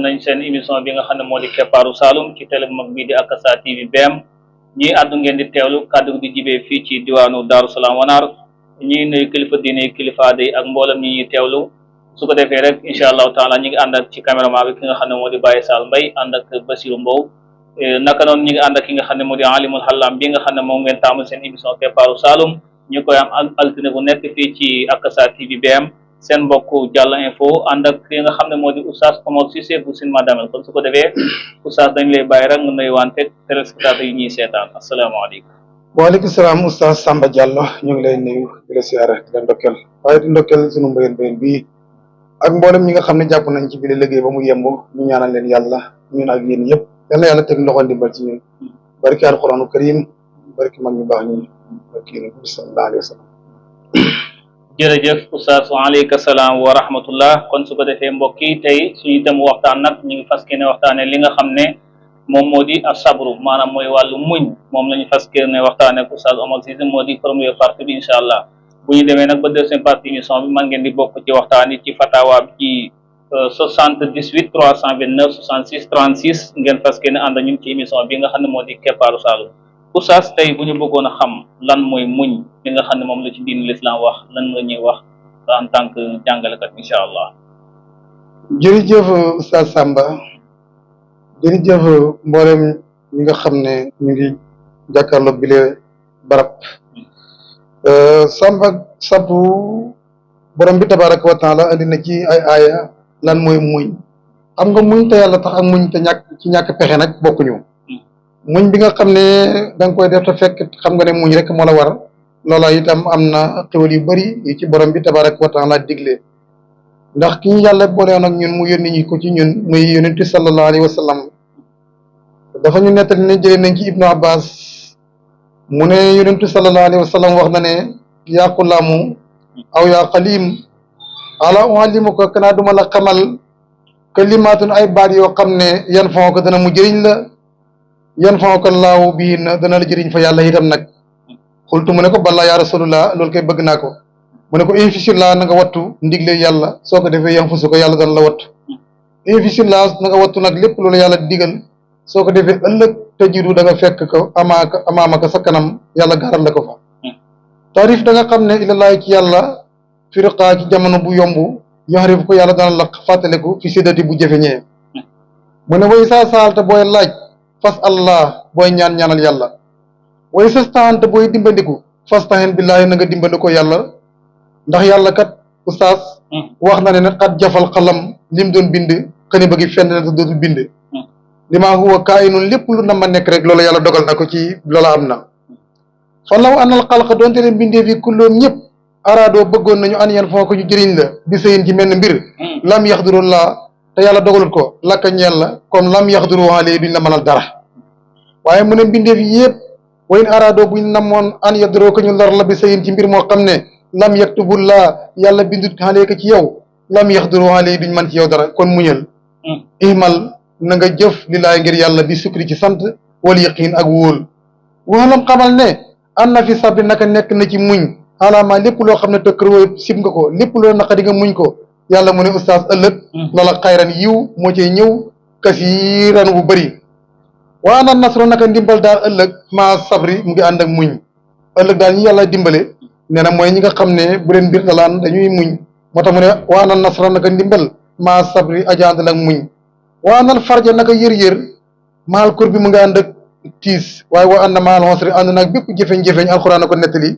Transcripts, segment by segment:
nañ seen émission bi nga xam ne moo di keppaaru Saloum ci télé mag bii di Akasa TV BM ñii àddu ngeen di teewlu kàddu di jibee fii ci diwaanu Daaru Salaam Wanaar ñuy nuyu kilifa diine kilifa aada yi ak mboolem ñi ñuy teewlu su ko defee rek incha allahu taala ñi ngi ànd ak ci caméraman bi ki nga xam ne moo di Baye Sall Mbaye ànd ak Basirou Mbow naka noonu ñi ngi ànd ak ki nga xam ne moo di alimul xalam bi nga xam ne moom ngeen taamu seen émission keppaaru Saloum ñu koy am altine bu nekk fii ci Akasa TV BM seen mbokk Diallo Info ànd ak ki nga xam ne moo di oustaz Omar Cissé bu Sine Madamel kon su ko defee oustaz dañ lay bàyyi rek nga nuyuwante téléspectateurs yi ñuy seetaan asalaamaaleykum. waaleykum salaam oustaz Samba Diallo ñu ngi lay nuyu di la siyaare di la ndokkeel waaye di ndokkeel sunu mbéyeen bii ak mboolem ñi nga xam ne jàpp nañ ci bi la liggéey ba mu yemb ñu ñaanal leen yàlla ñun ak yéen yëpp yal na yàlla teg loxo ndimbal ci ñun barki alquranu karim barki mag ñu baax ñi barki yéen bi sallallahu alayhi wa sallam. jërëjëf oustaz waaleykum salaam wa rahmatullah kon su ko defee mbokk yi tey suñu dem waxtaan nag ñu ngi fas yéene waxtaane li nga xam ne moom moo di asabru maanaam mooy wàllu muñ moom la ñu fas yéene waxtaane ak oustaz Omar Cissé moo di première partie bi incha allah bu ñu demee nag ba deuxième partie émission bi man ngeen di bokk ci waxtaan yi ci fatawa bi ci 78 329 66 36 ngeen fas yéene ànd ñun ci émission bi nga xam ne moo di keppaaru Saloum oustaz tey bu ñu bëggoon a xam lan mooy muñ li nga xam ne moom la ci diin l'islam wax lan nga ñuy wax en tant que jàngalekat incha allah. jërëjëf oustaz Samba jërëjëf mboolem ñi nga xam ne ñu ngi jàkkaarloog bile barab Samba sabu borom bi tabaraka wa taala andi na ci ay aaya lan mooy muñ xam nga muñ te yàlla tax ak muñ te ñàkk pexe nag bokkuñu. muñ bi nga xam ne da nga koy def te fekk xam nga ne muñ rek moo la war loola itam am na xéwal yu bari yu ci borom bi tabaraka wa taala digle ndax ki ñu yàlla boolewoon ak ñun mu yónni ñu ko ci ñun muy yonent sallallahu alayhi wa sallam dafa ñu nettali ne jëlee nañ ci Ibnu Abbas mu ne yonent sallallahu alayhi wa sallam wax na ne yaa xulaamu aw yaa xalim ala uallimuka kanaa duma la xamal kalimaatun ay baat yoo xam ne yan fon ko dana mu jëriñ la yan fon ko laaw bii na dana la jëriñ fa yàlla itam nag xultu mu ne ko balaa yaa rasulullah loolu koy bëgg naa ko mu ne ko infisillah na nga wattu ndigle yàlla soo ko defee yam fusu ko yàlla dana la wattu infisillah na nga wattu nag lépp loolu yàlla digal soo ko defee ëllëg tajidu da nga fekk ko amaamaka sa kanam yàlla gaaral la ko fa taarif da nga xam ne ilallaay ci yàlla firqaa ci jamono bu yomb yaxrif ko yàlla dana la fàttaliku fi siddati bu jëfeñee mu ne way saa saalta booy laaj fas allah booy ñaanal yàlla way sastaante booy dimbandiku fastahin billaahi na nga dimbali ko yàlla ndax yàlla kat oustaz wax na ne xat jafal xalam lim doon bind xëni bëggi fenn na te dootu bind li maa huwa kaayinun lépp lu na ma nekk rek loolu yàlla dogal na ko ci loola am na fa law anal xalqa doonte leen bindee fi kulloom ñëpp araadoo bëggoon nañu an yan foo ko ñu jëriñ la bi sëyin ci menn mbir lam yaxdurullah te yàlla dogalut ko lakka ñeel la comme lam yaxduru alayhi duñ la mënal dara waaye mu ne bindee fi yëpp wayn araadoo buñ namoon an yadroo ko ñu lor la bi sëyin ci mbir moo xam ne lam yaktubullah yàlla bindut xalee ko ci yow lam yaxduru alayhi duñ mën ci yow dara kon muñal ihmal na nga jëf li laay ngir yàlla bi sukri ci sant wal yaqin ak wóol waxalam xamal ne an na fi sabri naka nekk na ci muñ alaama lépp loo xam ne tëkkëroo sib nga ko lépp loo naqadi nga muñ ko yàlla mu ne oustaz ëllëg loola xayran yiw moo cay ñëw kasiiran bu bëri waa na nasro naka ndimbal daal ëllëg maa sabri mu ngi ànd ak muñ ëllëg daal ñi yàlla dimbale nee na mooy ñi nga xam ne bu leen mbir dalaan dañuy muñ moo tax mu ne waa na nasro naka ndimbal maa sabri ajaandal ak muñ waa nal farja naka yër-yër maal kur bi mu ngi ànd ak tiis waaye waa ànd na maal xonsri ànd naag bépp jëfeñ-jëfeñ alxuraan a ko nettali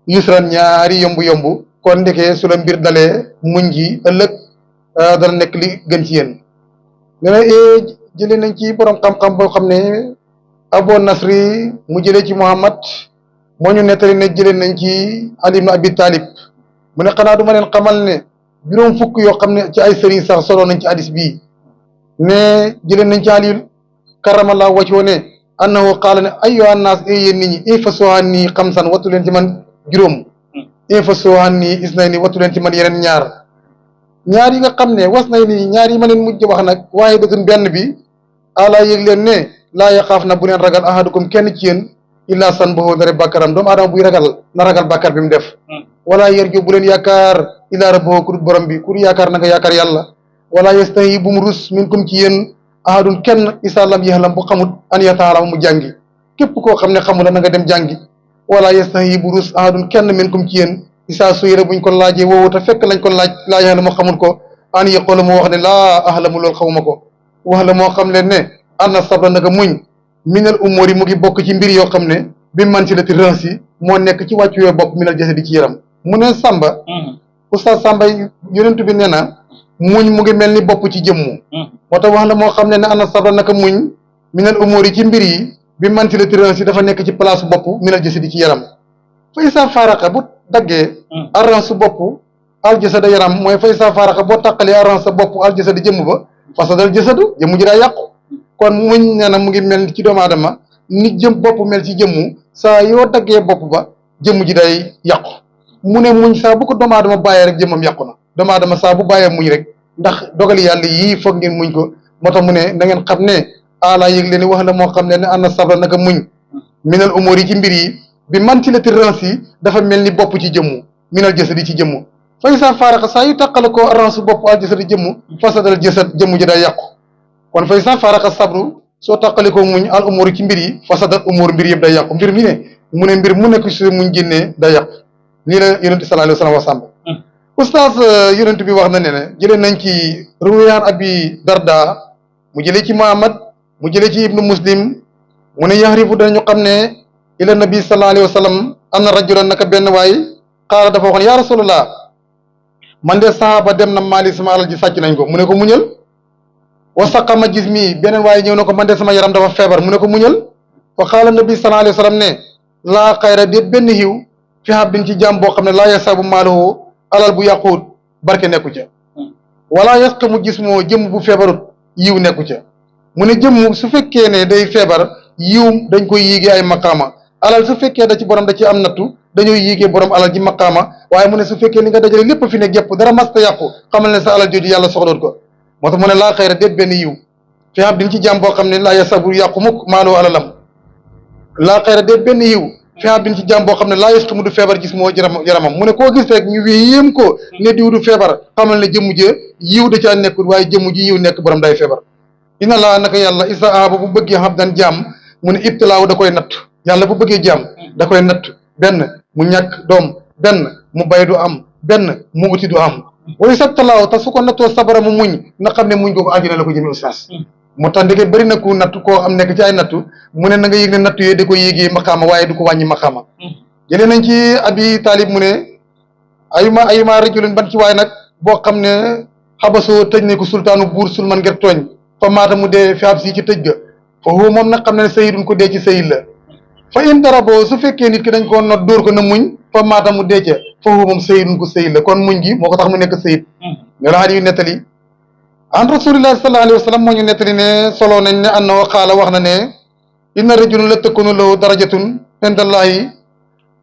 yusran ñaari yomb-yomb kon ndekee su la mbir dalee muñ ji ëllëg dana nekk li gën ci yéen nee na jëlee nañ ci borom xam-xam boo xam ne Abu Nasri mu jëlee ci Muhammad moo ñu nettali ne jëlee nañ ci Ali ibn Abi Talib mu ne xanaa du ma leen xamal ne juróom fukk yoo xam ne ci ay sëriñ sax solo nañ ci hadis bii ne jëlee nañ ci Ali karamallahu wajhahu ne annahu qaala ne ayyuha nnaas yéen nit ñi ihfazu anni xamsan wattu leen ci man juróom ihfazu anni isnayni wattu leen ci man yeneen ñaar yi nga xam ne was nay ni ñaar yi ma leen mujj wax nag waaye datun benn bi ala yëg leen ne laa yaxaaf na bu leen ragal ahadukum kenn ci yéen illaa san boo dare bàkkaram doomu aadama buy ragal na ragal bàkkar bi mu def wala yarju bu leen yaakaar illaa rabbahu ku dul borom bi ku dul yaakaar na nga yaakaar yàlla wala yastahi bu mu rus minkum ci yéen ahadun kenn isa lam yaxlam bu xamut an yataalama mu jàngi képp koo xam ne xamula na nga dem jàngi wala yastahi bu rus ahadun kenn minkum ci yéen isa suyira buñ ko laajee woowu te fekk lañ ko laaj laa yaxlamu xamul ko an yaqula mu wax ne laa ahlamu loolu xamuma ko wax la moo xam leen ne anna sabra naka muñ minal umóor yi mu ngi bokk ci mbir yoo xam ne bi man si la ti rëns yi moo nekk ci wàccuwee bopp minal jasadi ci yaram mu ne Samba oustaz Samba yonent bi nee na muñ mu ngi mel ni bopp ci jëmmu moo tax wax la moo xam ne ne anna sabra naka muñ minal umóor yi ci mbir yi bi man si la ti rëns yi dafa nekk ci place bopp minal jasadi ci yaram fay sa faaraxa bu daggee arran su bopp al jasada yaram mooy fay sa faaraxa boo tàqalee arran sa bopp al jasada jëmm ba fasadal jasadu jëmm ji daa yàqu kon muñ nee na mu ngi mel ci doomu aadama ni jëm bopp mel ci jëmmu saa yoo daggee bopp ba jëmm ji day yàqu mu ne muñ saa bu ko doomu aadama bàyyee rek jëmmam yàqu na doomu aadama saa bu bàyyee muñ rek ndax dogali yàlla yii foog ngeen muñ ko moo tax mu ne na ngeen xam ne ala yëg leen wax la moo xam ne anna sabra naka muñ minal umóor yi ci mbir yi bi man ci la ti rance yi dafa mel ni bopp ci jëmmu minal jasadi ci jëmmu fay sa faaraxa saa yu tàqale ko rance bopp al jasadi jëmmu fasadal jasad jëmmu ji day yàqu kon fay sa faaraxa sabru soo tàqale ko muñ al umóor yi ci mbir yi fasadal umóor mbir yëpp day yàqu mbir mi ne mu ne mbir mu nekk si muñ génnee day yàqu lii la yonent sallallahu alayhi wa sallam wa sàmb oustaz yonent bi wax na ne jëlee nañ ci ruwayaan abi darda mu jëlee ci muhammad mu jëlee ci ibnu muslim mu ne yaxrifu dañu xam ne ila nabi sallallahu alayhi wa sallam am na rajulan naka benn waay xaala dafa waxoon yaa rasulullah man de saxaaba dem na maali sama alal ji sàcc nañ ko mu ne ko muñal wa saqama jismi beneen waaye ñëw na ko man de sama yaram dafa feebar mu ne ko muñal wa qaala nabi sallallahu alayhi wa sallam ne laa xayra déet benn xiw fi abdin ci jàmm boo xam ne laa yasabu maaluhu alal bu yàquut barke nekku ca wala yasqamu jismoo jëmm bu feebarut yiw nekku ca mu ne jëmm su fekkee ne day feebar yiw dañ koy yéegee ay maqaama alal su fekkee da ci borom da ci am nattu dañooy yéegee borom alal ji maqaama waaye mu ne su fekkee li nga dajale lépp fi ne gépp dara masta yàqu xamal ne sa alal jooju yàlla soxloot ko moo tax mu ne laa xayra déet benn yiw fi abdin ci jàmm boo xam ne laa yasabu yàqu mukk maaloo alalam laa xayra déet benn yiw fi abdin ci jàmm boo xam ne laa yasqamu du feebar gis moo yaramam mu ne koo gis rek ñu yéem ko ne diw du feebar xamal ne jëmm ji yiw da caa nekkul waaye jëmm ji yiw nekk borom day feebar ina laa naka yàlla isa aaba bu bëggee abdan jàmm mu ne ibtilaaw da koy natt yàlla bu bëggee jàmm da koy natt benn mu ñàkk doom benn mu bay du am benn mu uti du am way sabtalaaw te su ko nattoo sabara mu muñ na xam ne muñ ko àjjana la ko jëmee oustaz moo tax ndeke bëri na ku natt koo am nekk ci ay nattu mu ne na nga yëg ne nattu yee da ko yéegee maqaama waaye du ko wàññi maqaama jëlee nañ ci abi taalib mu ne ayuma rajulin ban ci waay nag boo xam ne xabasoo tëj ne ko sultaanu buur sulman ngir tooñ fa maata mu dee fi ab si ci tëj ga fa huwa moom nag xam ne sayidun ko dee ci sayid la fa in dara boo su fekkee nit ki dañ ko not dóor ko na muñ fa maata mu dee ca fa huwa moom sayidun ko sayid la kon muñ gi moo ko tax mu nekk sayid nga la xat yu nettali an rasulillahi sallallahu alayhi wa sallam moo ñu nettali ne solo nañ ne annahu qaala wax na ne inna rajulun la takunu lahu darajatun indallahi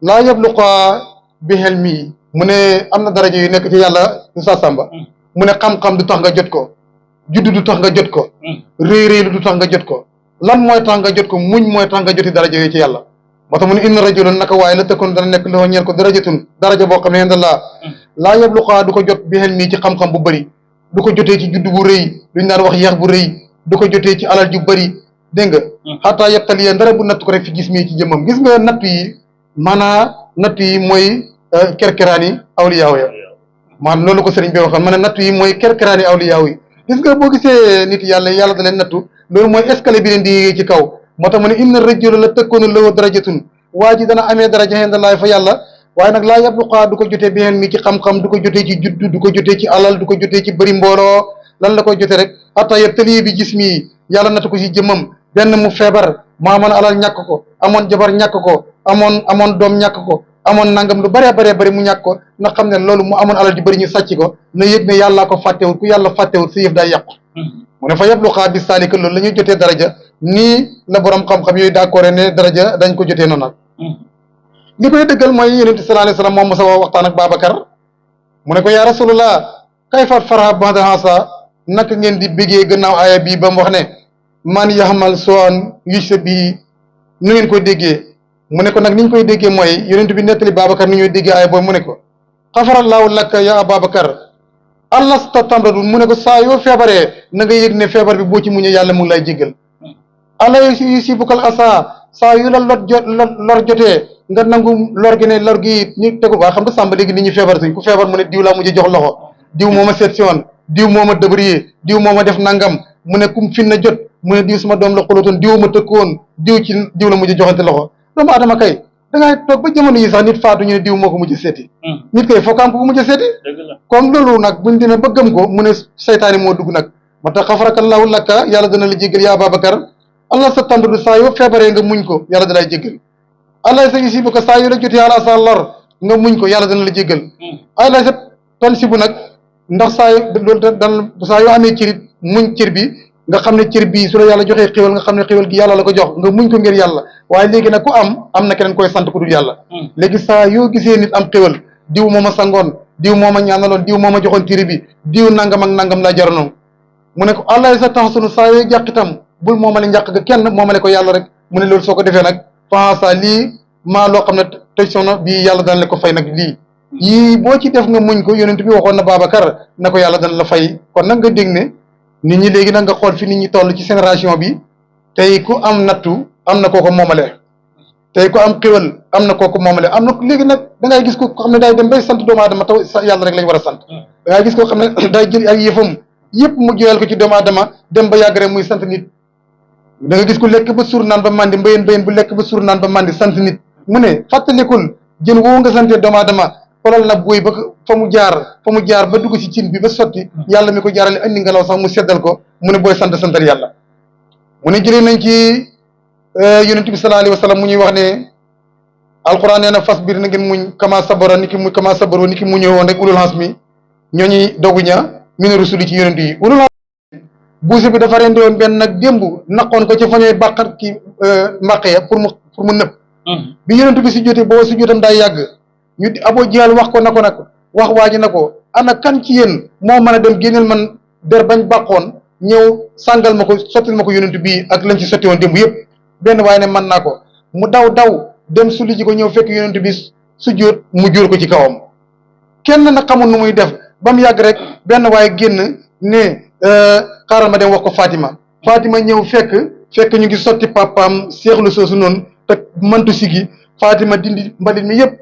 laa yabluqa bi helmi mu ne am na daraja yu nekk ci yàlla sa samba mu ne xam-xam du tax nga jot ko juddu du tax nga jot ko réy-réylu du tax nga jot ko lan mooy tax nga jot ko muñ mooy tax nga joti daraja yooyu ci yàlla moo tax mu ne inna rajulan naka waaye la takunu dana nekk loo ñeel ko darajatun daraja boo xam ne indallah laa yabluqa du ko jot bi helmi ci xam-xam bu bëri du ko jotee ci juddu bu rëy luñ naan wax yeex bu rëy du ko jotee ci alal ju bëri dégg nga xataa yettal yee ndara bu natt ko rek fi gis mii ci jëmmam gis nga natt yi maanaa natt yi mooy kerkeraani awliyaaw ya maanaam loolu ko sëriñ bi waxoon ma ne natt yi mooy kerkeraani awliyaaw yi gis nga boo gisee nit yàlla da leen nattu loolu mooy escalier bi leen di yéegee ci kaw moo tax mu ne inna rajula la takkoonu lahu darajatun waa ji dana amee daraja indallahi fa yàlla waaye nag laa yabluqaa du ko jotee bi mi ci xam-xam du ko jotee ci juddu du ko jotee ci alal du ko jotee ci bëri mbooloo lan la koy jotee rek hatta yabtali bi jismi yàlla natt ko ci jëmmam benn mu feebar mu amoon alal ñàkk ko amoon jabar ñàkk ko amoon doom ñàkk ko amoon nangam lu bëree bëri mu ñàkk ko na xam ne loolu mu amoon alal ju bëri ñu sàcc ko na yëg ne yàllaa ko fàttewul ku yàlla fàttewul sa yëf day yàqu mu ne fa yabluqaa bi saalika loolu la ñuy jotee daraja nii la borom xam-xam yooyu d'accord ne daraja dañ ko jotee noonu li koy dëggal mooy yonent sallallahu alayhi wa sallam moom mosa waxtaan ak Babacar mu ne ko yaa rasulullah kayfa farha ba'da hasa naka ngeen di bégee gannaaw aaya bii ba mu wax ne man yaxmal soan yusa bii nu ngeen koy déggee mu ne ko nag ni ñu koy déggee mooy yonent bi nettali Babacar ni ñuy déggee aaya boobu mu ne ko xafarallaahu laka ya Babacar alasta tamradun mu ne ko saa yoo feebaree na nga yëg ne feebar bi boo ci muñee yàlla mu ngi lay jéggal ala yusibukal asa saa yu la lor jotee nga nangu lor gi ne lor gi ni tegu waa xam nga sàmba léegi nit ñi feebar suñ ku feebar mu ne diw laa mujj jox loxo diw moo ma seet si woon diw moo ma débrouillé diw moo ma def nangam mu ne kum fin na jot mu ne diw sama doom la xulóotoon diw ma tëkkoon diw la mujj joxante loxo doomu aadama kay da ngay toog ba jamono yi sax nit faatu ñu ne diw moo ko mujj seeti nit kay foo ko am ko mujj seeti comme loolu nag buñ demee ba gëm ko mu ne seytaane moo dugg nag moo tax xafarakallaahu lakka yàlla dana la jéggal yaa Babacar allah sa tàndu saa yoo feebaree nga muñ ko yàlla dana la jéggal allah sa yusibu ko saa yu la jotee yàlla sa lor nga muñ ko yàlla dana la jéggal allah sa tan sibu nag ndax saa yu loolu dan saa yoo amee cërit muñ cër bi nga xam ne cër bii su la yàlla joxee xéwal nga xam ne xéwal gi yàlla la ko jox nga muñ ko ngir yàlla waaye léegi nag ku am na keneen koy sant ku dul yàlla léegi saa yoo gisee nit am xéwal diw moo ma sangoon diw moo ma ñaanaloon diw moo ma joxoon cër bi diw nangam ak nangam laa jaranoon mu ne ko allah sa tax sunu saa yoo jàq itam bul moomale njàq ga kenn moomale ko yàlla rek mu ne loolu soo ko defee nag pensa lii maa loo xam ne tëj sono bii yàlla dana la ko fay nag lii yii boo ci def nga muñ ko yonent bi waxoon na Babacar na ko yàlla dana la fay kon nag nga dégg ne nit ñi léegi nag nga xool fi nit ñi toll ci génération bi tey ku am nattu am na kooko moomale tey ku am xéwal am na kooko moomale am na léegi nag da ngay gis ko xam ne day dem bay sant doomu aadama taw yàlla rek lañ war a sant da ngay gis koo xam ne day jël ay yëfam yëpp mu joyal ko ci doomu aadama dem ba yàgg rek muy sant nit da nga gis ku lekk ba suur naan ba mandi mbayeen bu lekk ba suur naan ba mandi sant nit mu ne fàttalikul jën woowu nga sante doomu aadama xolal na buy ba fa mu jaar ba dugg ci cin bi ba sotti yàlla mi ko jaarale andi ngelaw sax mu seddal ko mu ne booy santal yàlla mu ne jëlee nañ ci yonent bi sallallahu alayhi wa sallam mu ñuy wax ne alquran nee na fasbir na ngeen muñ kama sabara ni ki mu kama sabaro ni ki mu ñëwoon rek ulul hasmi ñooñu doguña mina rusuli ci yonent yi ulul hasmi buuse bi dafa rendi woon benn nag démb naqoon ko ci fa ñooy bàqat ki mbàqe ya pour mu nëb bi yonent bi si jotee booba si jotam daay yàgg ñu Abu Jahl wax ko na ko nag wax waa ji na ko ana kan ci yéen moo mën a dem génneel man der bañ bàqoon ñëw sàngal ma ko sottil ma ko yonent bii ak lañ ci sotti woon démb yëpp benn waaye ne mën naa ko mu daw dem sulli ji ko ñëw fekk yonent bi su jóot mu jóor ko ci kawam kenn nag xamul nu muy def ba mu yàgg rek benn waaye génn ne xaaral ma dem wax ko Fatima ñëw fekk ñu ngi sotti papaam seexlu soosu noonu te mëntu sigi Fatima dindi mbalit mi yëpp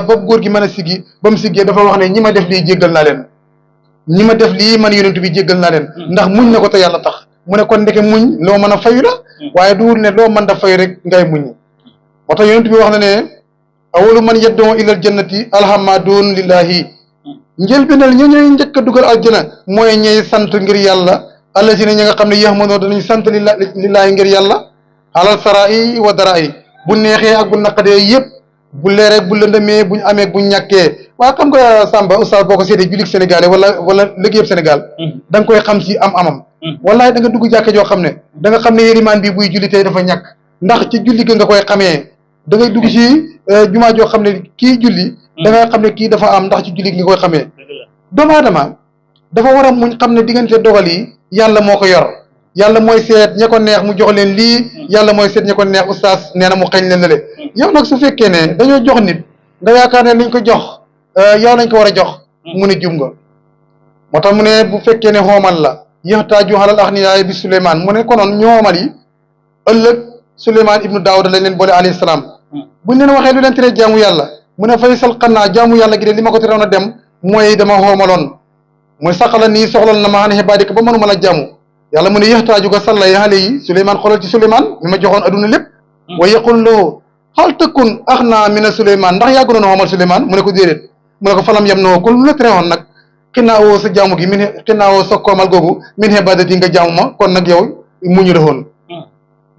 ba góor gi mën a sigi ba mu siggee dafa wax ne ñi ma def lii jéggal naa leen ñi ma def lii man yonent bi jéggal naa leen ndax muñ na ko te yàlla tax mu ne kon ndeke muñ loo mën a fayu la waaye duwul ne loo mën da fayu rek ngay muñ moo tax yonent bi wax na ne awalu man yeddoo ilal jannati alhamadun lillahi njëlbéenal ñoo ñooy njëkk a dugal aljana mooy ñey sant ngir yàlla allazina ñi nga xam ne yahmadoo danañ sant lillahi ngir yàlla alal sarai wa darai bu neexee ak bu naqadee yëpp bu leeree bu lëndëmee buñ amee buñ ñàkkee waa xam nga Samba oustaz boo ko seetee jullit sénégalais wala liggéeyam Sénégal da nga koy xam ci amam wallahi da nga dugg jàkke joo xam ne da nga xam ne yélimaan bi buy julli tey dafa ñàkk ndax ci julli ga nga koy xamee da ngay dugg ci jumaa joo xam ne kii julli da nga xam ne kii dafa am ndax ci julli nga koy xamee doomu aadama dafa war a muñ xam ne diggante dogal yi yàlla moo ko yor yàlla mooy seet ña ko neex mu jox leen lii yàlla mooy seet ña ko neex oustaz nee na mu xañ leen lale yow nag su fekkee ne dañoo jox nit nga yaakaar ne liñ ko jox yow lañ ko war a jox mu ne jum nga moo tax mu ne bu fekkee ne xoomal la yaxtaaju xalal axniyaay bi Souleymane mu ne konoon ñu xoomal yi ëllëg Souleymane ibnu Daawuda lañ leen boole alayhi salaam buñ leen waxee lu leen tere jaamu yàlla mu ne fay sal xannaa jaamu yàlla gi de li ma ko terewoon a dem mooy dama xoomaloon mooy saqala nii soxlal na ma xane xibaadika ba mënuma la jaamu yàlla mu ne yaxtaaju ko salla xale yi Souleymane xoolal ci Souleymane mi ma joxoon adduna lépp wa yaqul loo xal tëkkun ax naa mina Souleymane ndax yàggu noonu xoomal Souleymane mu ne ko déedéet mu ne ko falam yem noo kon lu la terewoon nag xinnaawoo sa jaamu gi xinnaawoo sa koomal googu min xibaadati nga jaamu ma kon nag yow muñu defoon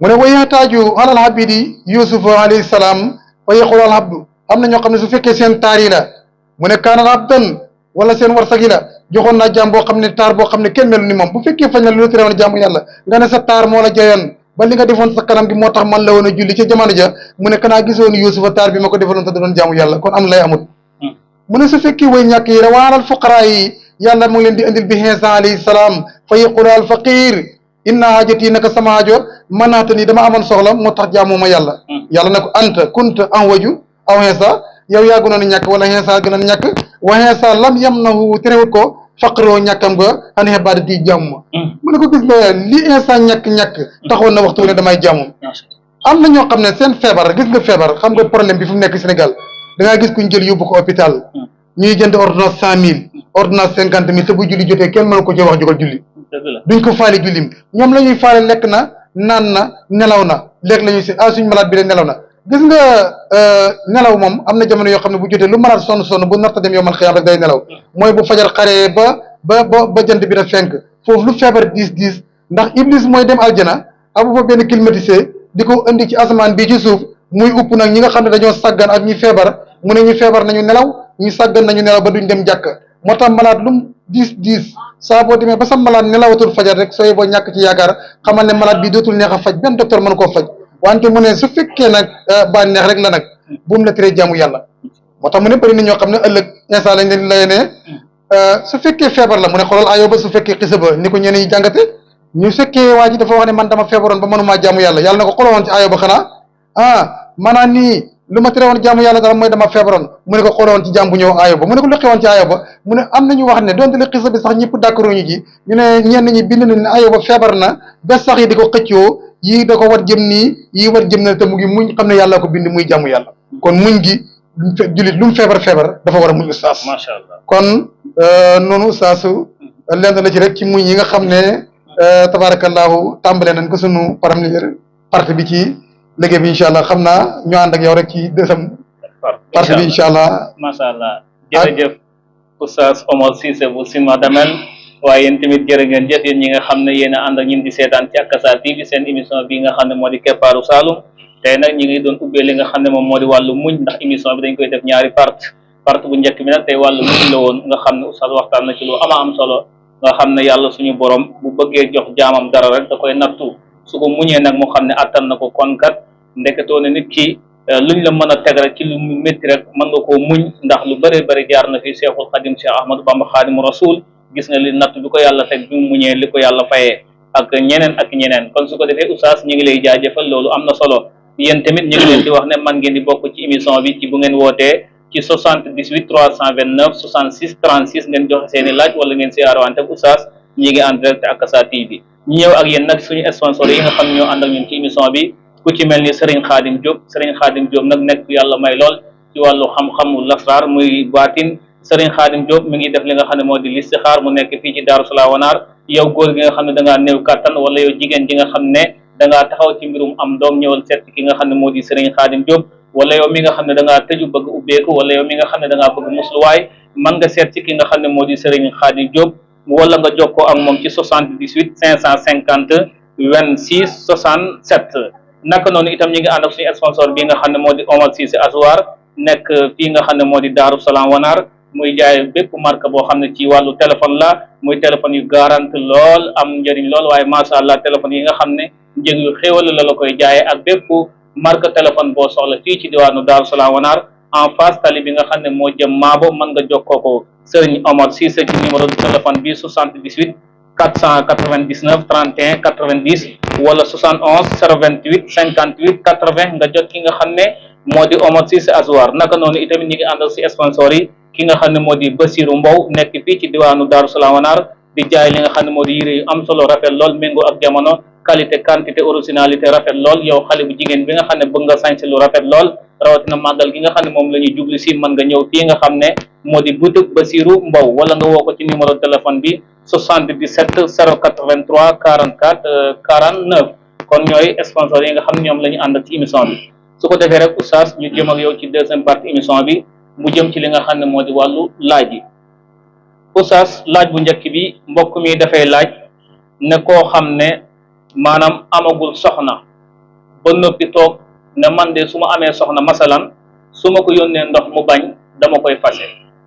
mu ne wa yaxtaaju alal habidi yusufa alayhi salaam wa yaqul al habdu am na ñoo xam ne su fekkee seen taar yi la mu ne kaanal abdan wala seen warsag yi la joxoon naa jaam boo xam ne taar boo xam ne kenn melu ni moom bu fekkee fañ na lu la terewoon jaamu yàlla nga ne sa taar moo la jayoon ba li nga defoon sa kanam gi moo tax man la woon a julli ca jamono ja mu ne kanaa gisoon yusufa taar bi ma ko defaloon te da doon jaamu yàlla kon am lay amut mu ne su fekkee way ñàkk yi la waaral fuqaraa yi yàlla mu ngi leen di indil bi Iisaa alayhi salaam fa yaqulu al faqir inna haajati naka sama aajo manaata ni dama amoon soxla moo tax jaamu ma yàlla yàlla ne ko anta kunta an waju aw Iisaa yow yaa gënoon a ñàkk wala Iisaa gënoon a ñàkk wa Iisaa lam yamnahu terewut ko faqroo ñàkkam nga an ibadati jàmm mu ne ko gis nga li instant ñàkk-ñàkk taxoon na waxtu ne damay jàmm am na ñoo xam ne seen feebar gis nga feebar xam nga problème bi fu mu nekk Sénégal da ngaa gis kuñ jël yóbbu ko hôpital ñuy jënd ordonnance 100 000 ordonnance 50 000 te bu julli jotee kenn mënu ko ci wax jógal julli duñ ko faale jullim ñoom la ñuy faale lekk na naan na nelaw na léegi la ñuy si suñ malade bi de nelaw na gis nga nelaw moom am na jamono yoo xam ne bu jotee lu malade sonn bu narta dem yomal xiyaam rek day nelaw mooy bu fajar xaree ba jant bi da fenk foofu lu feebar diis ndax iblis mooy dem aljana amu fa benn climatisé di ko indi ci asamaan bi ci suuf muy upp nag ñi nga xam ne dañoo sàggan ak ñi feebar mu ne ñu feebar nañu nelaw ñu sàggan nañu nelaw ba duñ dem jàkk moo tax malade lum diis saa boo demee ba sa malade nelawatul fajar rek sooy boo ñàkk ci yaakaar xamal ne malade bi dootul neex a faj benn docteur mën koo faj wante mu ne su fekkee nag bànneex rek la nag buum la tere jaamu yàlla moo tax mu ne bëri na ñoo xam ne ëllëg instant lañ leen lay ne su fekkee feebar la mu ne xoolal ayoo ba su fekkee xisa ba ni ko ñeneen ñi jàngate ñu fekkee waa ji dafa wax ne man dama feebaroon ba mënumaa jaamu yàlla yàlla na ko xooloon ci ayoo ba xanaa maanaam nii lu ma tere woon jaamu yàlla dara mooy dama feebaroon mu ne ko xooloon ci jaam bu ñëw aayo ba mu ne ko lu xewoon ci aayo ba mu ne am nañu wax ne donte le xisa bi sax ñëpp d'accord ñu ci ñu ne ñenn ñi bind nañ ne aayo ba feebar na ba sax yi di ko xëccoo yii da ko war jëm nii yii war jëm na te mu ngi muñ xam ne yàlla ko bind muy jaamu yàlla kon muñ gi jullit lu mu feebar dafa war a muñ ustaas macha allah kon noonu ustaasu lenn la ci rek ci muñ yi nga xam ne tabarakallahu tàmbale nañ ko sunu parti bi ci liggéey bi incha allah xam naa ñu ànd ak yow rek ci deuxième partie bi incha allah macha allah jërëjëf oustaz Omar Cissé bu Silma Damel waaye yéen tamit jërë ngeen jëf yéen ñi nga xam ne yéen a ànd ak ñun di seetaan ci Akasa TV seen émission bi nga xam ne moo di Keppaaru Saalum tey nag ñi ngi doon ubbee li nga xam ne moom moo di wàllu muñ ndax émission bi dañ koy def ñaari partie bu njëkk bi nag tey wàllu muñ la woon nga xam ne oustaz waxtaan na ci lu am solo nga xam ne yàlla suñu borom bu bëggee jox jaamam dara rek da koy nattu su ko muñee nag moo xam ne attan na ko kon kat ndeketoo ne nit ki luñ la mën a teg rek ci lu mu métti rek mën nga koo muñ ndax lu bëree bëri jaar na fi Cheikhul Khadim Cheikh Ahmadou Bamba Khadimu Rasul gis nga li natt bi ko yàlla teg bi mu muñee li ko yàlla fayee ak ñeneen kon su ko defee oustaz ñu ngi lay jaajëfal loolu am na solo yéen tamit ñu ngi leen di wax ne man ngeen di bokk ci émission bi ci bu ngeen wootee ci 78 329 66 36 ngeen joxe seen i laaj wala ngeen siyaarwante ak oustaz ñi ngi en direct Akasa TV ñu ñëw ak yéen nag suñu sponsor yi nga xam ñoo ànd ak ñun ci émission bi ku ci mel ni Serigne Khadim Diop nag nekk yàlla may lool ci wàllu xam-xamu lasraar muy baatin Serigne Khadim Diop mi ngi def li nga xam ne moo di listixaar mu nekk fii ci Daaru Salaam Wanaar yow góor gi nga xam ne da ngaa néew kàttan wala yow jigéen ji nga xam ne da ngaa taxaw ci mbirum am doom ñëwal seet ki nga xam ne moo di Serigne Khadim Diop wala yow mi nga xam ne da ngaa tëju bëgg ubbeeku wala yow mi nga xam ne da ngaa bëgg musluwaay mën nga seet ci ki nga xam ne moo di Serigne Khadim Diop wala nga jokkoo ak moom ci 78 550 26 67 naka noonu itam ñi ngi ànd ak suñu sponsor bi nga xam ne moo di Omar Cissé Azwar nekk fii nga xam ne moo di Daaru Salaam Wanaar muy jaay bépp marque boo xam ne ci wàllu téléphone la muy téléphone yu garante lool am njëriñ lool waaye macha allah téléphone yi nga xam ne njëg yu xéwal la koy jaayee ak bépp marque téléphone boo soxla fii ci diwaanu Daaru Salaam Wanaar en face tali bi nga xam ne moo jëm Maabo mën nga jokkoo ko Serigne Omar Cissé ci numéro de téléphone bi 78 499 31 90 wala 71 028 58 80 nga jot ki nga xam ne moo di Omar Cissé Azwar naka noonu itamit ñi ngi àndal si sponsor yi ki nga xam ne moo di Basiru Mbow nekk fii ci diwaanu Daaru Salaam Wanaar di jaay li nga xam ne moo di yére yu am solo rafet lool méngoo ak jamono qualité quantité originalité rafet lool yow xale bu jigéen bi nga xam ne bëgg nga sañse lu rafet lool rawatina màggal gi nga xam ne moom la ñuy jublu si mën nga ñëw fii nga xam ne moo di boutique Basiru Mbow wala nga woo ko ci numéro téléphone bi 77 083 44 49 kon ñooy sponsor yi nga xam ne ñoom la ñu ànd ci émission bi su ko defee rek oustaz ñu jëm ak yow ci deuxième partie émission bi mu jëm ci li nga xam ne moo di wàllu laaj yi oustaz laaj bu njëkk bi mbokk mi dafay laaj ne koo xam ne maanaam amagul soxna ba noppi toog ne man de su ma amee soxna masalan su ma ko yónnee ndox mu bañ dama koy fase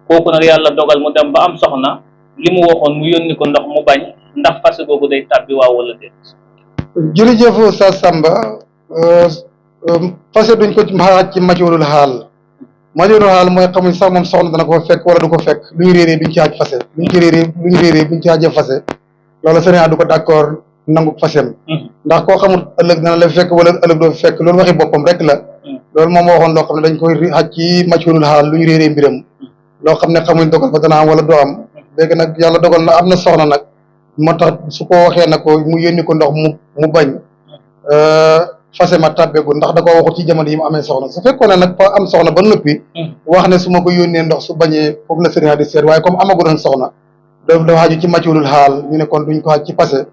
kooku nag yàlla dogal mu dem ba am soxna li mu waxoon mu yónni ko ndox mu bañ ndax fase googu day tàbbi waaw wala déet. jërëjëf Oustaz Samba fase duñ ko xaaj ci majoolul xaal mooy xamuñ sax moom soxna dana ko fekk wala du ko fekk lu ñu réeree duñ ci xaaj fase lu ñu réeree buñ ci xaajee fase loolu sëriñ du ko d'accord nangu fasem ndax koo xamul ëllëg dana la fekk wala ëllëg doo fekk loolu waxi boppam rek la loolu moom waxoon loo xam ne dañ koy xaaj ci majoolul xaal lu ñu réeree mbiram loo xam ne xamuñ dogal ba dana am wala doo am léegi nag yàlla dogal na am na soxna nag moo tax su ko waxee na ko mu yónni ko ndox mu bañ fase ma tàbbeegul ndax da ko waxut ci jamono yi mu amee soxna su fekkoon ne nag fa am soxna ba noppi wax ne su ma ko yónnee ndox su bañee foofu la sëriñ di seet waaye comme amagu doon soxna dafa xaju ci maculul xaal ñu ne kon duñ ko xaj ci fase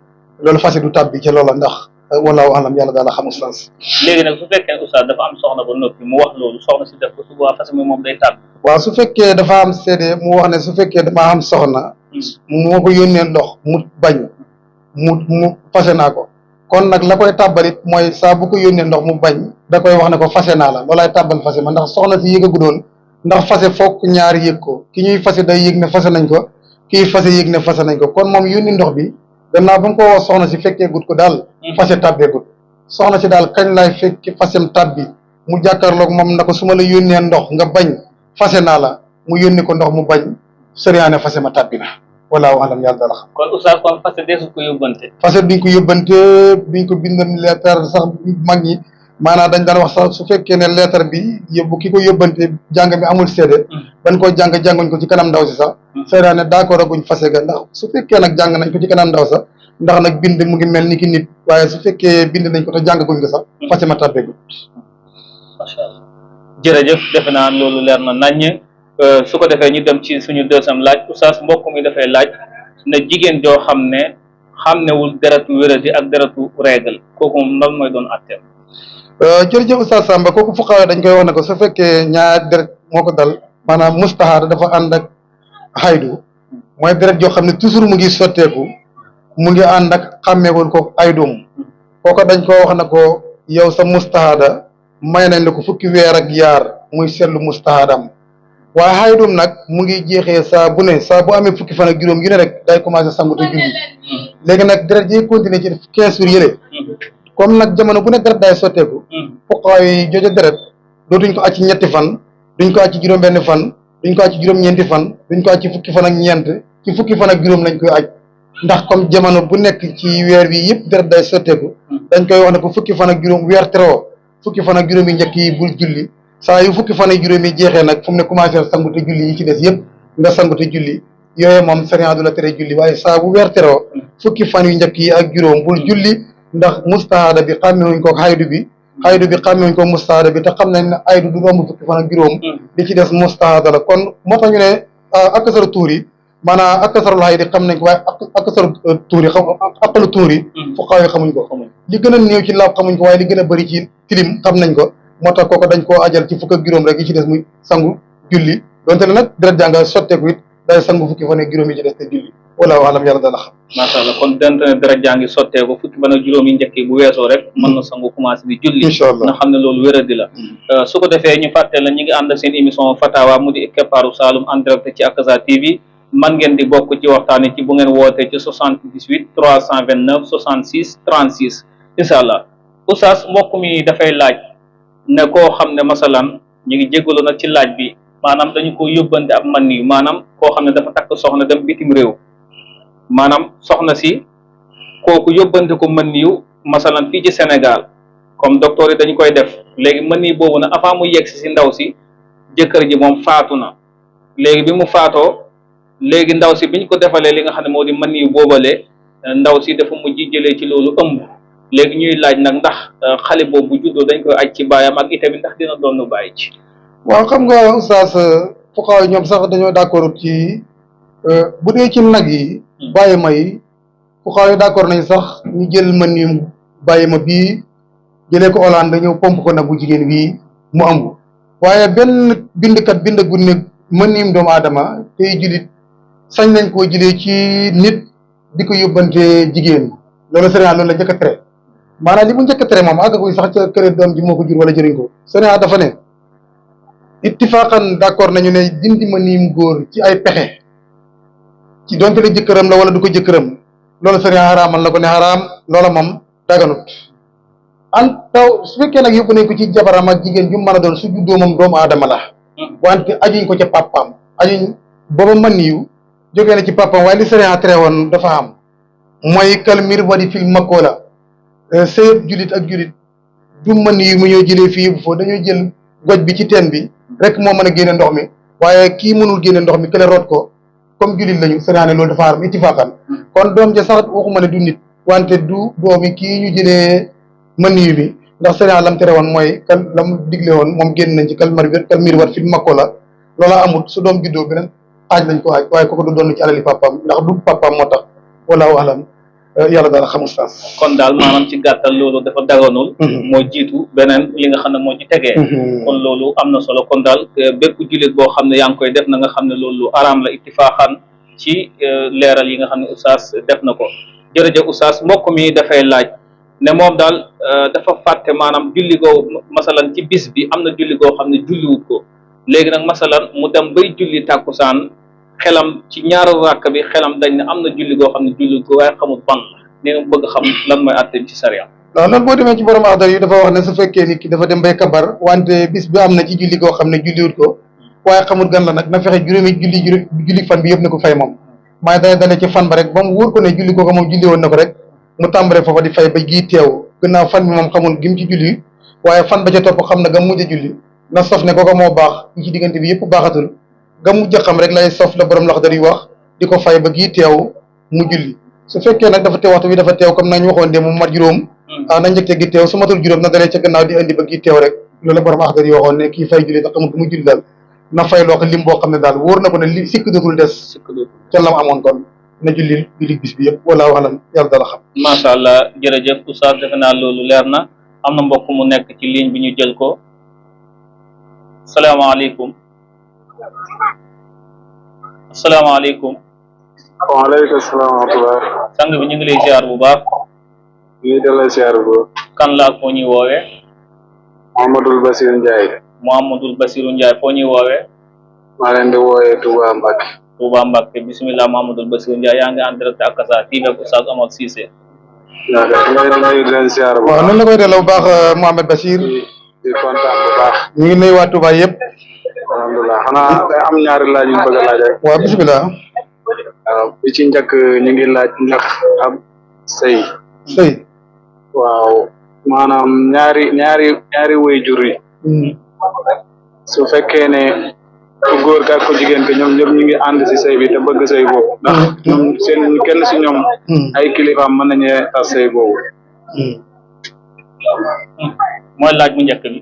loolu fase du tàbbi ci loola ndax wallahu alam yàlla daal a xam oustaz. léegi nag su fekkee oustaz dafa am soxna ba noppi mu wax loolu soxna si def ko su boobaa fase mi moom day tàbbi. waaw su fekkee dafa am seede mu wax ne su fekkee damaa am soxna moo ko yónnee ndox mu bañ mu fase naa ko kon nag la koy tàbbalit mooy saa bu ko yónnee ndox mu bañ da koy wax ne ko fase naa la loolaay tàbbal fase ma ndax soxna si yëgagu doon ndax fase fokk ñaari yëg ko ki ñuy fase day yëg ne fase nañ ko kii fase yëg ne fase nañ ko kon moom yónni ndox bi gannaaw ba mu ko wax soxna si fekkee gut ko daal fase tàbbee gut soxna si daal kañ laay fekki fasem tàbbi mu jàkkaarloog moom na ko su ma la yónnee ndox nga bañ fase naa la mu yónni ko ndox mu bañ sëriñaane fase ma tàbbi na walaahu alam yàlla dala xam. kon oustaz kon fase deesu ko yóbbante. fase duñ ko yóbbante duñ ko bindal leetar sax mag ñi maanaam dañ daan wax sax su fekkee ne leetar bi yóbbu ki ko yóbbante jàng bi amul seede dañ ko jànguñ ko ci kanam ndaw si sax sëriñaane d'accord aguñ fase ga ndax su fekkee nag jàng nañ ko ci kanam ndaw sax ndax nag bind mu ngi mel ni ki nit waaye su fekkee bind nañ ko te jàngaguñ ko sax fase ma tàbbeegul. macha allah jërëjëf defe naa loolu leer na naññ su ko defee ñu dem ci suñu deuxième laaj oustaz mbokk mi dafay laaj ne jigéen joo xam ne xàmmewul deretu wéradi ak deretu règle kooku moom lan mooy doon atteem. jërëjëf oustaz Samba kooku fuqahaa dañ koy wax ne ko su fekkee ñaar deret moo ko dal maanaam mustahaada dafa ànd ak xaydu mooy deret joo xam ne toujours mu ngi sotteeku mu ngi ànd ak xàmmeewul ko aydum kooku dañ ko wax ne ko yow sa mustahaada may nañ la ko fukki weer ak yaar muy seetlu mustahaadam waaye xaydum nag mu ngi jeexee saa bu ne saa bu amee fukki fan ak juróom yu ne rek day commencé sangu te julli léegi nag deret yi continuer ci 15 jours yële comme nag jamono bu ne deret day sotteeku fuqahaa yi jooju deret dootuñ ko acc ci ñetti fan duñ ko acc ci juróom-benn fan duñ ko acc ci juróom-ñeenti fan duñ ko acc ci fukki fan ak ñeent ci fukki fan ak juróom lañ koy acc ndax comme jamono bu nekk ci weer bi yëpp deret day sotteeku dañ koy wax ne ko fukki fan ak juróom weer teroo fukki fan ak juróom yi njëkk yi bul julli saa yu fukki fan ak juróom yi jeexee nag fu mu ne commencé sangu te julli yi ci des yëpp nga sangu te julli yooyu moom sariya du la tere julli waaye saa bu weer teroo fukki fan yu njëkk yi ak juróom bul julli ndax mustahaada bi xàmmewuñ ko xaydu bi xàmmewuñ ko mustahaada bi te xam nañ ne aydu du romb fukki fan ak juróom li ci des mustahaada la kon moo tax ñu ne akasaru tuur yi maanaam akasarul xaydi xam nañ ko waaye akasaru tuur yi akalu tuur yi fuqahaa yi xamuñ ko li gën a néew ci laab xamuñ ko waaye li gën a bëri ci tilim xam nañ ko moo tax kooku dañ koo ajal ci fukk ak juróom rek yi ci des muy sangu julli donte ne nag deret jànga sotteeku it day sangu fukki fan ak juróom yi ci des te julli walaahu alam yàlla dana xam. macha allah kon donte ne deret jàngi sotteeku fukki fan ak juróom yi njëkk yi bu weesoo rek mën na sangu commencé di julli. incha allah nga xam ne loolu wéradi la. su ko defee ñu fàtte la ñu ngi ànd seen émission Fatawa mu di Keppaaru Saloum en direct ci Akaza TV man ngeen di bokk ci waxtaan ci bu ngeen wootee ci 78 329 66 36 incha allah oustaz mbokk mi dafay laaj. ne koo xam ne masalan ñu ngi jégalu nag ci laaj bi maanaam dañu ko yóbbante ab man yu maanaam koo xam ne dafa takk soxna dem bitim réew maanaam soxna si kooku yóbbante ko mën yu masalan fii ci Sénégal comme docteur yi dañu koy def léegi mën yi boobu nag avant mu yegg si ndaw si jëkkër ji moom faatu na léegi bi mu faatoo léegi ndaw si biñ ko defalee li nga xam ne moo di mën yu boobalee ndaw si dafa mujj jëlee ci loolu ëmb léegi ñuy laaj nag ndax xale boobu bu juddoo dañ koy aj ci baayam ak itamit ndax dina doon bàyyi ci. waaw xam nga oustaz fuqahaa ñoom sax dañoo d'accord ci bu dee ci nag yi. bàyyi ma yi fuqahaa yi d'accord nañ sax ñu jël mën yu bàyyi ma bii jëlee ko Hollande ñëw pomp ko nag bu jigéen bii mu ëmb waaye benn bindkat bindagul ne mën yum doomu aadama tey julit sañ nañ koo jëlee ci nit di ko yóbbante jigéen loolu sëriñ loolu la njëkk a tere. maanaam li mu njëkk a tere moom àggaguñ sax ca kër doom ji moo ko jur wala jëriñ ko Sénégal dafa ne ittifaqan d'accord nañu ne dindi ma niim góor ci ay pexe ci donte la jëkkëram la wala du ko jëkkëram loolu Sénégal xaraamal na ko ne xaraam loola moom daganut an taw su fekkee nag yóbbu nañ ko ci jabaram ak jigéen ju mën a doon su juddoo moom doomu aadama la wante ajuñ ko ca papaam ajuñ booba mën yu jógee na ci papaam waaye li Sénégal tere woon dafa am mooy kalmir wadi fil makkoo la sëyëb julit ak julit du mën yi mu ñëw jëlee fii yóbbu foofu dañoo jël goj bi ci teen bi rek moo mën a génne ndox mi waaye kii mënul génne ndox mi kële root ko comme jullit lañu sariya ne loolu dafa haram ittifaqan kon doom ja sax waxuma ne du nit wante du doomi kii ñu jëlee maniyu bi ndax sariya lam tere woon mooy kal lam digle woon moom génn nañ ci kal mir wat fil makko la loola amut su doom juddoo beneen aaj lañ ko aaj waaye kooku du doon ci alali papaam ndax du papaam moo tax walaahu alam yàlla daal xamul saas kon daal maanaam ci gàttal loolu dafa daganul moo jiitu beneen li nga xam ne moo ci tegee kon loolu am na solo kon daal bépp jullit boo xam ne yaa ngi koy def na nga xam ne loolu araam la ittifaaxan ci leeral yi nga xam ne oustaz def na ko jërëjëf oustaz mbokk mi dafay laaj ne moom daal dafa fàtte maanaam julli goo masalan ci bis bi am na julli goo xam ne julliwut ko léegi nag masalan mu dem bay julli tàkkusaan xelam ci ñaari rakk bi xelam dañ ne am na julli goo xam ne julliwut ko waaye xamul ban la nee na bëgg xam lan mooy àtte ci sariya. waaw loolu boo demee ci borom Axdar yi dafa wax ne su fekkee nit ki dafa dem bay kabar wante bis bi am na ci julli goo xam ne julliwut ko waaye xamul gan la nag na fexe juróomi julli fan bi yëpp na ko fay moom maaye dana dale ci fan ba rek ba mu wóor ko ne julli googu moom julli woon na ko rek mu tàmbale foofa di fay ba gii teew gannaaw fan bi moom xamul gim ci julli waaye fan ba ca topp xam na ga mujj a julli na sof ne kooku moo baax ñi ci diggante bi yëpp baaxatul ga mujj a xam rek lay sof la borom Axdar yi wax di ko fay ba gii teew mu julli su fekkee nag dafa teew waxtu bi dafa teew comme nañu waxoon de mu mat juróom na njëkte gi teew su matul juróom na dalee ca gannaaw di indi ba gii teew rek loolu borom Axdar yi waxoon ne kii fay julli te xamul ku mu julli daal na fay loo ko lim boo xam ne daal wóor na ko ne li sikk dootul des ca lam amoon kon na julli bis bi yëpp wala waxalam yàlla dala xam macha allah jërëjëf oustaz defe naa loolu leer na am na mbokk mu nekk ci ligne bi ñu jël ko salaamaaleykum asalaamaaleykum waaleykum salaam wa rahmatulah. sang bi ñu ngi lay ziar bu baax. ñu ngi delloo ziar bu. kan laa ko ñuy woowee. Mouhamadul Bassirou Ndiaye. Mouhamadul Bassirou Ndiaye foo ñuy woowee. maa leen di woowee Touba Mbacke. Touba Mbacke bisimilah Mouhamadul Bassirou Ndiaye yaa ngi en direct ak Kasa TV ak Oustaz Omar Cissé. waaw kay ñu ngi leen ziar bu baax. waaw noonu la koy delloo bu baax Mouhamed Bachir. di kontaan bu baax. ñu ngi nuyu waa Touba yëpp. alhamdulilah xanaa day am ñaari laaj yu bëgg a laaj rek. waaw bisimilah. waaw bi ci njëkk ñu ngi laaj ndax ab sëy. sëy. waaw maanaam ñaari waajur yi. su fekkee ne ku góor ka ak ku jigéen ke ñoom ñëpp ñu ngi ànd si sëy bi te bëgg sëy boobu ndax ñoom seen kenn si ñoom ay kilifaam mën nañu tas sëy boobu. mooy laaj bu njëkk bi.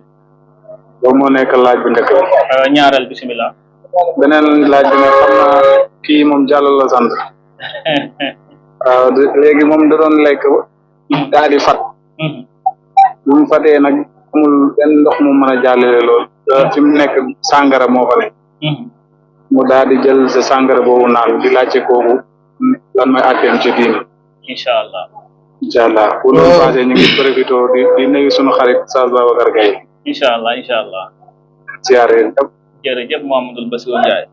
loolu moo nekk laaj bu njëkk bi. ñaareel bisimilah. beneen laaj bi nag xam naa kii moom Diallo la sant. waaw léegi moom da doon lekk daal di fat. bu mu fatee nag amul benn ndox mu mën a jàllale loolu. fi mu nekk sàngara moo fa nekk. mu daal di jël sa sàngara boobu naan di laajte kooku lan mooy àtteem ci diini. incha allah. incha allah bu loolu passé ñu ngi profité di nuyu sunu xarit Oustaz Babacar Gaye. incha allah incha allah. siyaare jërëjëf Mouhamadul Bassirou Ndiaye.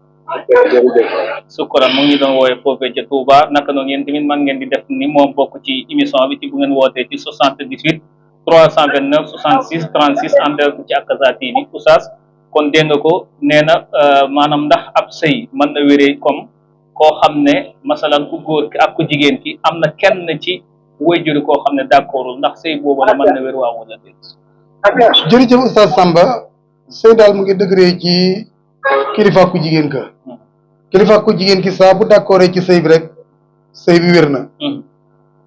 jërëjëf. sukkuran mu ngi doon woowee foofee ca Touba naka noonu yéen tamit mën ngeen di def ni moom bokk ci émission bi ci bu ngeen wootee ci 78 329 66 36 en direct ci Kasa TV Oustaz kon dégg nga ko nee na maanaam ndax ab sëy mën na wéree comme koo xam ne masalan ku góor ki ak ku jigéen ki am na kenn ci waajur koo xam ne d'accordul ndax sëy boobu la mën na wér waaw wala déet. jërëjëf Oustaz Samba sëy daal mu ngi dëgëree ci kilifa ku jigéen ka kilifa ku jigéen ki saa bu d'accordé ci sëy bi rek sëy bi wér na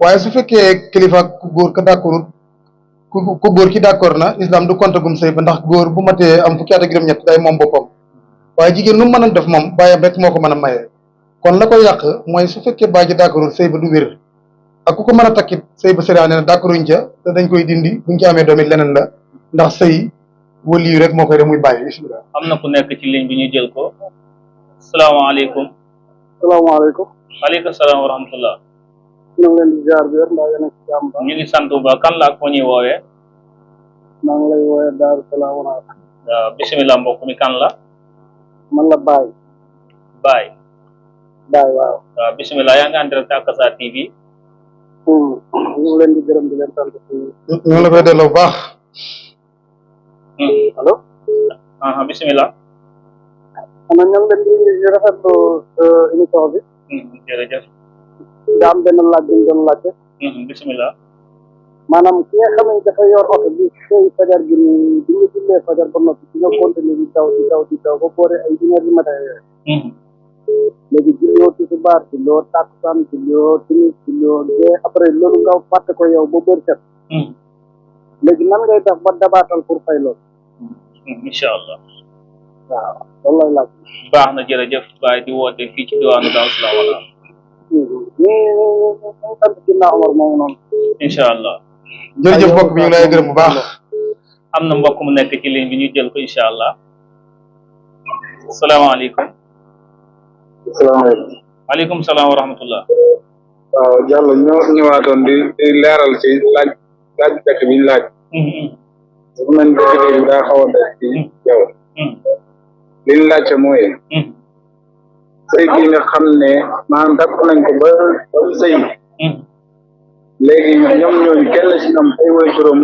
waaye su fekkee kilifa ku góor ka d'accordul ku góor ki d'accord na islam du kontagum sëy ba ndax góor bu matee am fukki at ak juróom-ñett day moom boppam waaye jigéen nu mu mën a def moom bàyyam rek moo ko mën a maye kon la koy yàq mooy su fekkee bàyyi ji d'accordul sëy ba du wér ak ku ko mën a takkit sëy ba sëriñ nee na d'accorduñ ca te dañ koy dindi buñ ci amee doom it leneen la ndax sëy wali yu rek moo koy def muy bàyyi bismillah. am na ku nekk ci ligne bi ñu jël ko salaamaaleykum. salaamaaleykum. waaleykum salaam wa rahmatullah. ñu ngi leen di ziar bi mbaa yéen a ngi ci jàmm ba. ñu ngi sant bu baax kan laa ko ñuy woowee. maa ngi lay woowee Daaru Salaam wa waaw bisimilah mbokk mi kan la. man la Baye. Baye. Baye waaw. waaw bisimilah yaa ngi en direct ak Kasa TV. ñu ngi leen di gërëm di leen sant. ñu ngi la koy delloo bu baax. allo. bisimilah. man ñoo ngi leen di rafetlu émission bi. jërëjëf. daa am benn laaj bi ñu doon laajte. bisimilah. maanaam ki nga xam ne dafa yor oto bi xëy fajar gi nii bi ñu jullee fajar ba noppi di nga continuer di daw ba boore ay 1 heure du matin yooyu. léegi julloo tisbaar julloo takkusaan julloo timis julloo gee après loolu nga fàtte ko yow ba bër set léegi nan ngay def ba dabaatal pour fay loolu incha allah waaw loolu lay laaj baax na jërëjëf Baye di woote fii ci diwaanu Daaru Salaam wala ñu sant Seydina Omar moomu noonu incha allah jërëjëf mbokk bi ñu ngi lay gërëm bu baax. am na mbokk mu nekk ci ligne bi ñu jël ko incha allah salaamaaleykum salaamaaleykum maaleykum salaam wa rahmatullah waaw Diallo ñoo ñëwaatoon di leeral ci laaj dëkk bi ñu laaj dafa mel ni dëkk bi daa xaw a des ci yow li ñu laajte mooy sëy bi nga xam ne maanaam dàpp nañ ko ba sëy léegi ñoom ñooñu kenn ci ñoom ay waajuram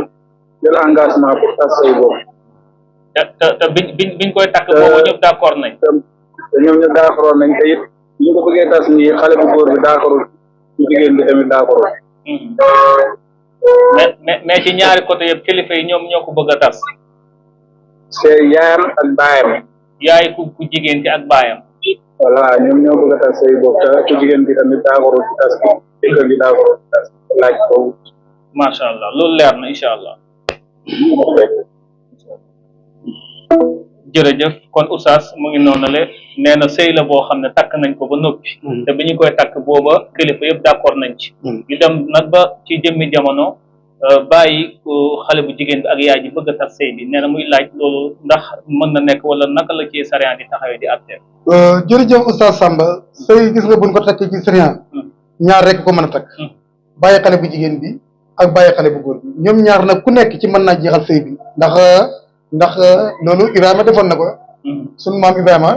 jël engagement pour tas sëy boobu te biñ koy takk boobu ñëpp d'accord nañ te ñoom ñëpp d'accord nañ te it ñu ko bëggee tas nii xale bu góor bi d'accordul bu jigéen bi tamit d'accordul mais ci ñaari côté yëpp kilifa yi ñoom ñoo ko bëgg a tas c'est yaayam ak baayam yaay ku jigéen ci ak baayam voilà ñoom ñoo bëgg a tas sëy boobu te ku jigéen bi tamit d'accordul ci tas bi jëkkër bi d'accordul ci tas laaj boobu macha allah loolu leer na incha allah jërëjëf kon oustaz mu ngi noonu le nee na sëy la boo xam ne takk nañ ko ba noppi te bi ñu koy takk booba kilifa yëpp d'accord nañ ci ñu dem nag ba ci jëmmi jamono bàyyi xale bu jigéen bi ak yaay ji bëgg a tas sëy bi nee na muy laaj loolu ndax mën na nekk wala naka la ci sariya di taxawee di àtte jërëjëf oustaz Samba sëy gis nga buñ ko takkee ci sariya ñaar rek ko mën a takk bàyyi xale bu jigéen bi ak bàyyi xale bu góor bi ñoom ñaar nag ku nekk ci mën naa jeexal sëy bi ndax loolu Ibrahima defoon na ko sunu maam Ibrahima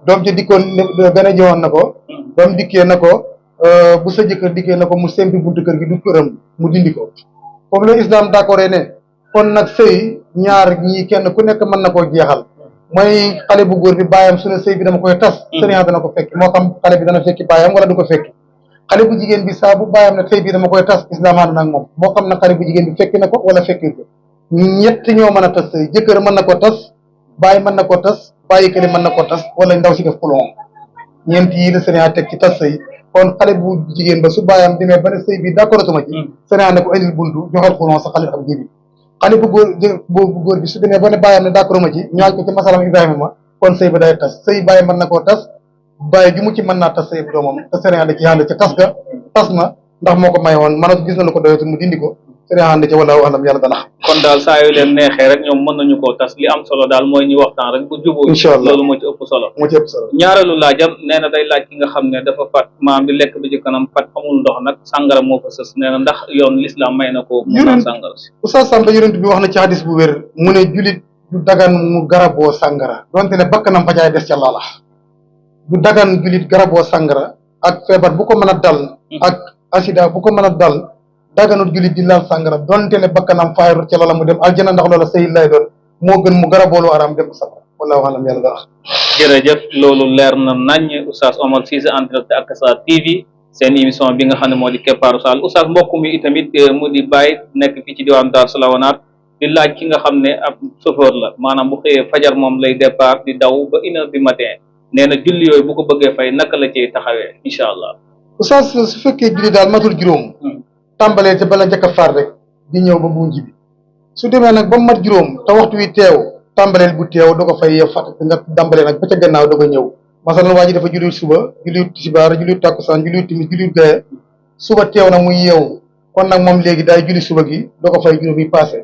doom ci dikkoon gën a jiwoon na ko doom dikkee na ko bu sa jëkkër dikkee na ko mu sempi buntu kër gi du këram mu dindi ko foofu la islam d'accord ne kon nag sëy ñaar ñii kenn ku nekk mën na koo jeexal mooy xale bu góor bi bàyyam su ne sëy bi dama koy tas sëriñ dana ko fekk moo xam xale bi dana fekki bàyyam wala du ko fekki xale bu jigéen bi saa bu bàyyam ne sëy bi dama koy tas islam ànd nag moom moo xam ne xale bu jigéen bi fekki na ko wala fekki ko ñett ñoo mën a tas sëy jëkkër mën na ko tas bàyyi mën na ko tas bàyyi kële mën na ko tas wala ndaw si def xulon ñeent yii la sëriñ teg ci tas sëy kon xale bu jigéen ba su bàyyam demee ba ne sëy bi d'accord tuma ci sëriñ ne ko indil buntu joxal xulon sa xale ak jibi xale bu góor bi su demee ba ne bàyyam ne d'accord ma ci ñaaj ko ci masalam Ibrahima ma kon sëy ba day tas sëy bàyyi mën na koo tas bàyyi gi mu ci mën naa tas sëy bu doomam te sëriñ da ci ànd ci tas ga tas na ndax moo ko may woon man gis na lu ko doyatu mu dindi ko sëriñ ànd ci wala alam yàlla dana xam kon daal saa yu leen neexee rek ñoom mën nañu koo tas li am solo daal mooy ñu waxtaan rek bu jubóo incha allah loolu moo ci ëpp solo moo ci ëpp solo ñaareelu laajam nee na day laaj ki nga xam ne dafa fat maam di lekk bi ci kanam fat amul ndox nag sàngara moo fa sës nee na ndax yoon l'islam may na ko mu naan sàngara si Oustaz Samba yonent bi wax na ci hadis bu wér mu ne julit du dagan mu garaboo sàngara donte ne bakkanam fa jaay des ca laala du dagan julit garaboo sàngara ak feebar bu ko mën a dal ak accident bu ko mën a dal daganut julit di laal sàngara donte ne bakkanam faayru ca loola mu dem aljana ndax loola sëy lay doon moo gën mu garaboolu araam dem safara wallahu alam yàlla dara jërëjëf loolu leer na naññ Oustaz Omar Cissé en direct ak Sa TV seen émission bi nga xam ne moo di Keppaaru Sall Oustaz mbokk mi itamit mu di bàyyi nekk fii ci diwaanu Daaru Salaam di laaj ki nga xam ne ab chauffeur la maanaam bu xëyee fajar moom lay départ di daw ba 1h du matin nee na julli yooyu bu ko bëggee fay naka la ciy taxawee incha allah Oustaz su fekkee julli daal matul juróom tàmbalee ca bala njëkk a faar rek di ñëw ba bu njibi su demee nag ba mat juróom te waxtu wi teew tàmbaleel bu teew doo ko fay yow fat nga tàmbalee nag ba ca gannaaw doo ko ñëw masalan waa ji dafa julli suba julli tisbaar julli takkusaan julli timis julli gaye suba teew na muy yeewu kon nag moom léegi daay julli suba gi doo ko fay juróom yi passé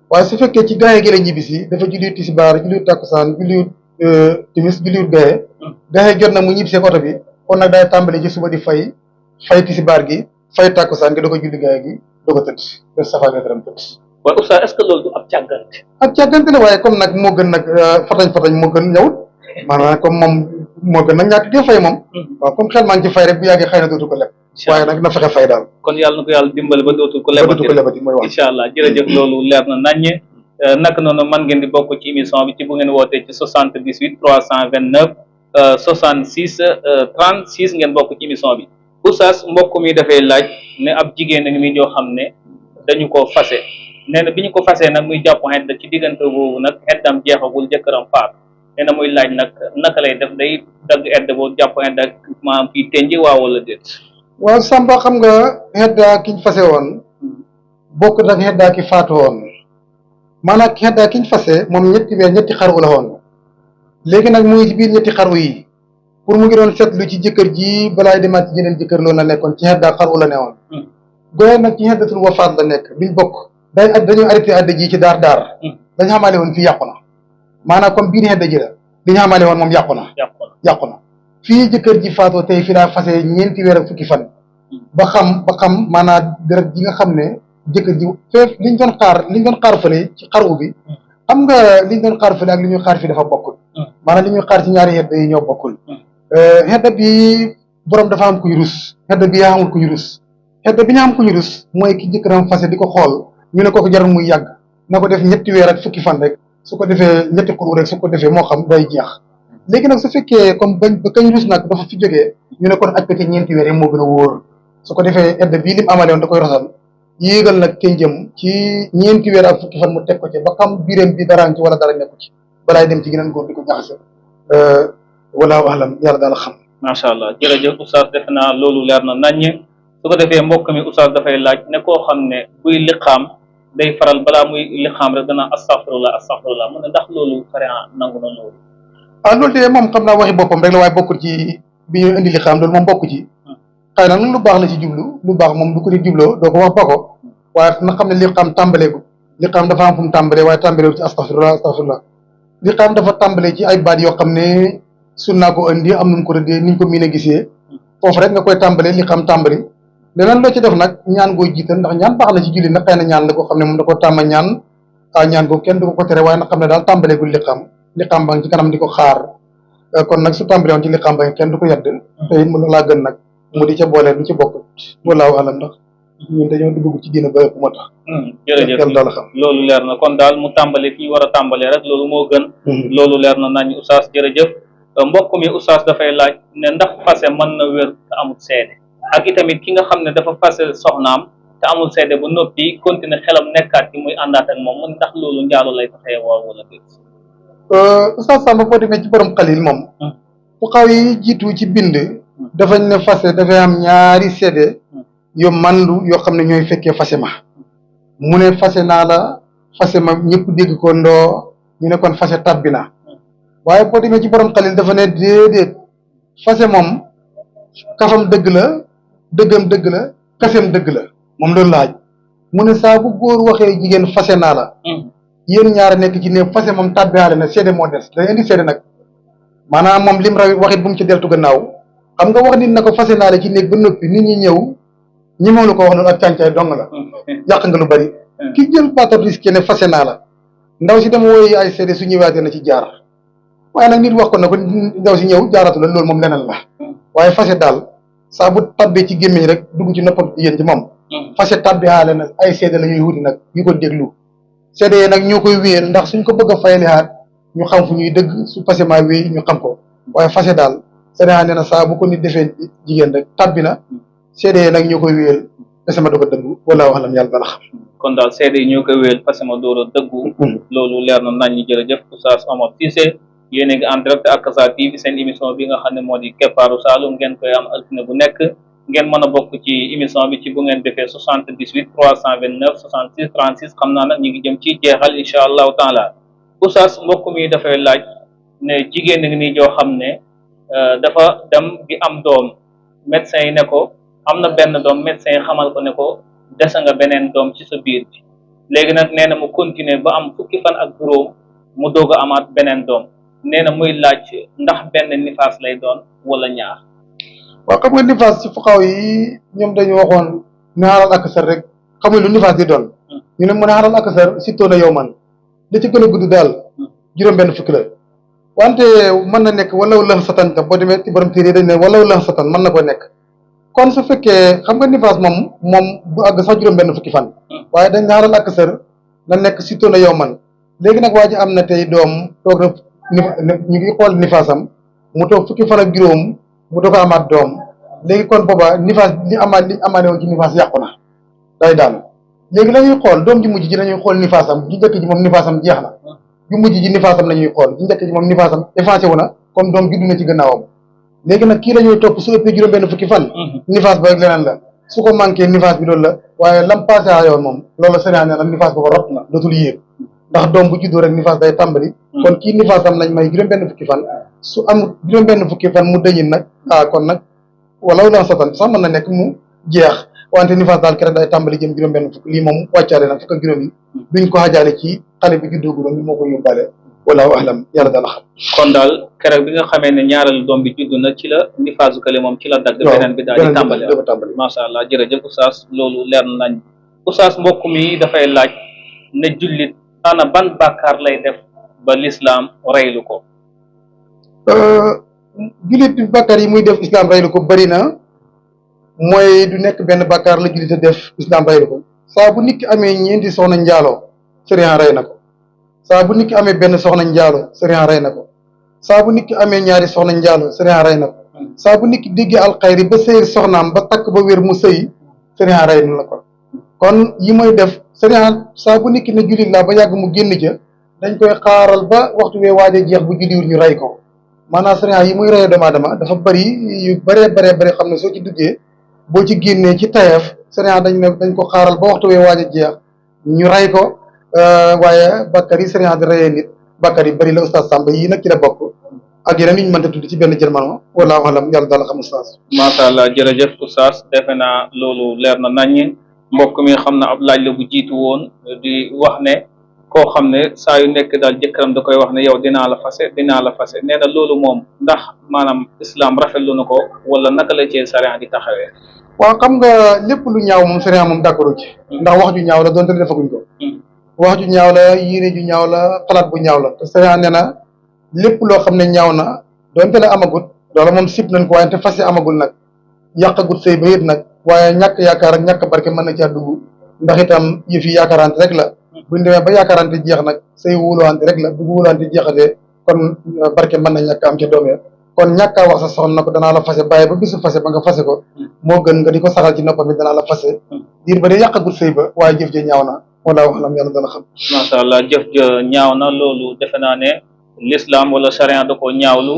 waaye su fekkee ci gaye gi la ñibbi si dafa julli tisbaar julli takkusaan julli timis julli gaye gaye jot na mu ñibbi see oto bi kon nag daay tàmbalee ci suba di fay tisbaar gi fay takkusaan gi doo ko julli gaye gi doo ko tëdd def safaa nga daram tëdd waaye Oustaz est-ce que loolu du ab càggante ak càggante la waaye comme nag moo gën nag fatañ moo gën ñëwut maanaam comme moom moo gën nag ñàkk gi fay moom waaw comme xel maa ngi ci fay rek bu yàggee xëy na dootu ko leb waaye nag na fexe fay daal kon yàlla na ko yàlla dimbali ba dootul ko lebati mooy wax incha allah jërëjëf loolu leer na naññe naka noonu man ngeen di bokk ci émission bi ci bu ngeen wootee ci 78 329 66 36 ngeen bokk ci émission bi Oustaz mbokk mi dafay laaj ne ab jigéen a ngi ni ñoo xam ne dañu ko fase nee na bi ñu ko fasee nag muy jàpp xedda ci diggante boobu nag xeddam jeexagul jëkkëram faatu nee na muy laaj nag naka lay def day dagg edda boobu jàpp edda maanaam kii tenji waaw wala déet. waaw Samba xam nga xeddaa kiñ fase woon bokk nag xeddaa ki faatu woon maanaam xeddaa kiñ fase moom ñetti weer ñetti xaru la woon léegi nag mu ngi ci biir ñetti xaru yi pour mu ngi doon seetlu ci jëkkër ji balaay demaat ci jeneen jëkkër loolu la nekkoon ci xeddaa xaru la ne woon goye nag ci xeddatul wafaat la nekk biñ bokk dañoo arrêté adda ji ci daar dañu xamaale woon fii yàqu na maanaam comme biir xedda ji la li ñu xamaale woon moom yàqu na fii jëkkër ji faatoo tey fi laa fase ñeenti weer ak fukki fan ba xam maanaam deret ji nga xam ne jëkkër ji feef liñ doon xaar fële ci xaru bi xam nga liñ doon xaar fële ak li ñuy xaar fii dafa bokkul maanaam li ñuy xaar ci ñaari xedda yi ñoo bokkul xedda bi borom dafa am kuy rus xedda bi yaa amul kuy rus xedda bi ñu am kuy rus mooy ki jëkkëram fase di ko xool ñu ne kooku jarul muy yàgg na ko def ñetti weer ak fukki fan rek su ko defee ñetti xuru rek su ko defee moo xam day jeex léegi nag su fekkee comme ba kañ rus nag dafa fi jógee ñu ne kon aj ko ci ñeenti weer yi moo gën a wóor su ko defee edda bii lim amale woon da koy rosal yéegal nag kenn jëm ci ñeenti weer ak fukki fan mu teg ko ci ba xam biiram bi daraan ci wala dara nekku ci balaay dem ci geneen góor di ko jaxase wala alam yàlla daal xam. macha allah jërëjëf oustaz defe naa loolu leer na naññ su ko defee mbokk mi oustaz dafay laaj ne koo xam ne buy liqaam day faral balaa muy liqaam rek dana astaghfirullah mu ne ndax loolu xarian nangu na loolu. loolu de moom xam naa waxi boppam rek la waaye bokkul ci bi ñu indi liqaam loolu moom bokku ci xëy na lu baax la ci jublu lu baax moom du ko di jubloo doo ko wax ba ko waaye na xam ne liqaam tàmbaleegu liqaam dafa am fu mu tàmbalee waaye tàmbaleegu ci astaghfirullah liqaam dafa tàmbalee ci ay baat yoo xam ne sunnaa ko indi am nu ko rëddee niñ ko miin a gisee foofu rek nga koy tàmbalee liqaam tàmbali leneen loo ci def nag ñaan goo jiital ndax ñaan baax na ci julli nag xëy na ñaan la ko xam ne moom da ko tàmma ñaan ñaan boobu kenn du ko tere waaye nag xam ne daal tàmbaleegul liqaam ba nga ci kanam di ko xaar kon nag su tàmbalee woon ci liqaam ba kenn du ko yedd te it mu laa gën nag mu di ca boole du ci bokk walaahu alam ndax ñun dañoo dugg ci diina ba ëpp moo tax jërëjëf daal xam loolu leer na kon daal mu tàmbale fi ñu war a tàmbalee rek loolu moo gën loolu leer na nañ oustaz jërëjëf mbokk mi oustaz dafay laaj ne ndax fase mën na wér te amul seede ak itamit ki nga xam ne dafa fase soxnaam te amul seede ba noppi continuer xelam nekkaat ci muy àndaat ak moom mun ndax loolu njaalo lay taxee waaw wala déet. oustaz Samba boo demee ci borom xalil moom fu xaw yi jiitu ci bind dafañ ne fase dafay am ñaari seede yu mandu yoo xam ne ñooy fekkee fase ma mu ne fase naa la fase ma ñëpp dégg ko ndoo ñu ne kon fase tabbi na waaye boo demee ci borom xalil dafa ne déedéet fase moom kafam dëgg la dëggam dëgg la kasem dëgg la moom loolu laaj mu ne saa bu góor waxee jigéen fase naa la yéen ñaara nekk ci ne fase moom tàbbiwaale na seede moo des day indi seede nag maanaam moom lim raw waxit bu mu ci deltu gannaaw xam nga wax nit na ko fase naa la ci néeg ba noppi nit ñi ñëw ñi moo lu ko wax loolu ak càncaay dong la yàq nga lu bari ki jël patab risque ne fase naa la ndaw si dama wooyu ay seede su ñëwaatee na ci jaar waaye nag nit wax ko na ko ndaw si ñëw jaaratu la loolu moom leneen la waaye fase daal saa bu tabbee ci gémmiñ rek dugg ci noppam jigéen ci moom fase tabbihaale nag ay seede la ñuy wuti nag yu ko déglu seede yi nag ñoo koy wéyal ndax suñ ko bëgg a fayalihaat ñu xam fu ñuy dëgg su fase maa wéy ñu xam ko waaye fase daal seede nee na saa bu ko nit defee jigéen rek tabbi na seede yi nag ñoo koy wéyal fase ma doog a dëggu wala waxalam yàlla dana xam kon daal seede yi ñoo koy wéyal fase ma door a dëggu loolu leer na nañ ñi jërëjëf Oustaz Omar Cissé yéen a ngi en direct ak Kasa TV seen émission bi nga xam ne moo di Keppaaru Saloum ngeen koy am altine bu nekk ngeen mën a bokk ci émission bi ci bu ngeen defee 78 329 66 36 xam naa nag ñu ngi jëm ci jeexal incha allahu taala Oustaz mbokk mi dafay laaj ne jigéen ngi nii joo xam ne dafa dem di am doom médecin yi ne ko am na benn doom médecin yi xamal ko ne ko dese nga beneen doom ci sa biir bi léegi nag nee na mu continuer ba am fukki fan ak juróom mu doog a amaat beneen doom nee na muy laaj ndax benn nifaas lay doon wala ñaar. waaw xam nga nifaas ci fuqaaw yi ñoom dañu waxoon ne xalal ak sar rek xamuñ lu nifaas di doon ñu ne mën a xalal ak sar si toona yow man li ci gën a gudd daal juróom benn fukki la wante mën na nekk walaw lëx satan tam boo demee ci borom téere dañ ne walaw lëx satan mën na ko nekk kon su fekkee xam nga nifaas moom bu àgg sax juróom benn fukki fan waaye dañ ne xalal ak sar na nekk si toona yow man léegi nag waa ji am na tey doom toog na ñu ngi xool nifaasam mu toog fukki fan ak juróom mu doog a amaat doom léegi kon booba nifaas li amaale woon ci nifaas yàqu na day daanu léegi la ñuy xool doom ji mujj ji dañuy xool nifaasam ji njëkk ji moom nifaasam jeex na ju mujj ji nifaasam la ñuy xool ju njëkk ji moom nifaasam effacé wu na comme doom juddu na ci gannaawam léegi nag kii la ñuy topp su ëppee juróom-benn fukki fan nifaas ba leneen la su ko manqué nifaas bi loolu la waaye lam passé a yoon moom loolu sëriñ nee na nifaas ba ko rot na dootul yéeg ndax doom bu juddoo rek nifaas day tàmbali kon kii nifaasam lañ may juróom-benn fukki fan su am juróom-benn fukki fan mu dëñin nag kon nag walaw lan satan sax mën na nekk mu jeex wante nifaas daal keroog day tàmbali jëm juróom-benn fukk lii moom wàccaale na fukk ak juróom yi duñ ko xajaale ci xale bi juddoo gu doon moo ko yóbbaale walaahu ahlam yàlla daal xam kon daal keroog bi nga xamee ne ñaareelu doom bi juddu na ci la nifaasu kale moom ci la dagg beneen bi daal di tàmbali macha allah jërëjëf oustaz loolu leer nañ oustaz mbokk mi dafay laaj ne jullit ana ban bàkkaar lay def ba lislaam reylu ko jullit bàkkaar yi muy def islam reylu ko bëri na mooy du nekk benn bàkkaar la jullit a def islam reylu ko saa bu nit ki amee ñeenti soxna njaaloo sëriñ rey na ko saa bu nit ki amee benn soxna njaaloo sëriñ rey na ko saa bu nit ki amee ñaari soxna njaaloo sëriñ rey na ko saa bu nit ki déggee alxayri ba sëy soxnaam ba takk ba wér mu sëy sëriñ rey na la ko kon yi mooy def sëriñ saa bu nit ki ne jullit laa ba yàgg mu génn ca dañ koy xaaral ba waxtu wee waaje jeex bu julliwul ñu rey ko maanaam sëriñ yi muy reyee doomu aadama dafa bëri yu bëree xam ne soo ci duggee boo ci génnee ci tayef sëriñ dañ ko xaaral ba waxtu wee waaje jeex ñu rey ko waaye bàkkaar yi sëriñ di reyee nit bàkkaar yi bëri la oustaz Samba yii nag ci la bokk ak yeneen yu ñu mënta tudd ci benn jërmano wallaahu alam yàlla daal xam oustaz macha allah jërëjëf oustaz defe naa loolu leer na naññ mbokk mi xam na ab laaj la bu jiitu woon di wax ne koo xam ne saa yu nekk daal jëkkëram da koy wax ne yow dinaa la fase nee na loolu moom ndax maanaam islam rafetlu na ko wala naka la cee sariya di taxawee waaw xam nga lépp lu ñaaw moom sariya moom d'accord ci ndax wax ju ñaaw la doonte defaguñ ko wax ju ñaaw la yéene ju ñaaw la xalaat bu ñaaw la te sariya nee na lépp loo xam ne ñaaw na doonte la amagut loolu moom sib nañ ko waaye te fase amagul nag yàqagut sëy ba yit nag waaye ñàkk yaakaar ak ñàkk barke mën na caa dugg ndax itam yëf yi yaakaarante rek la buñ demee ba yaakaarante jeex nag sëy wóoluwante rek la bu wóoluwante jeexatee kon barke mën na ñàkk am ca doom ya kon ñàkkaa wax sa soxna na ko danaa la fase bàyyi ba bisu fase ba nga fase ko moo gën nga di ko saxal ci noppam bi danaa la fase diir ba dee yàqagut sëy ba waaye jëf ja ñaaw na wallaahu alam yàlla dana xam macha allah jëf ja ñaaw na loolu defe naa ne l'islam wala charia da ko ñaawlu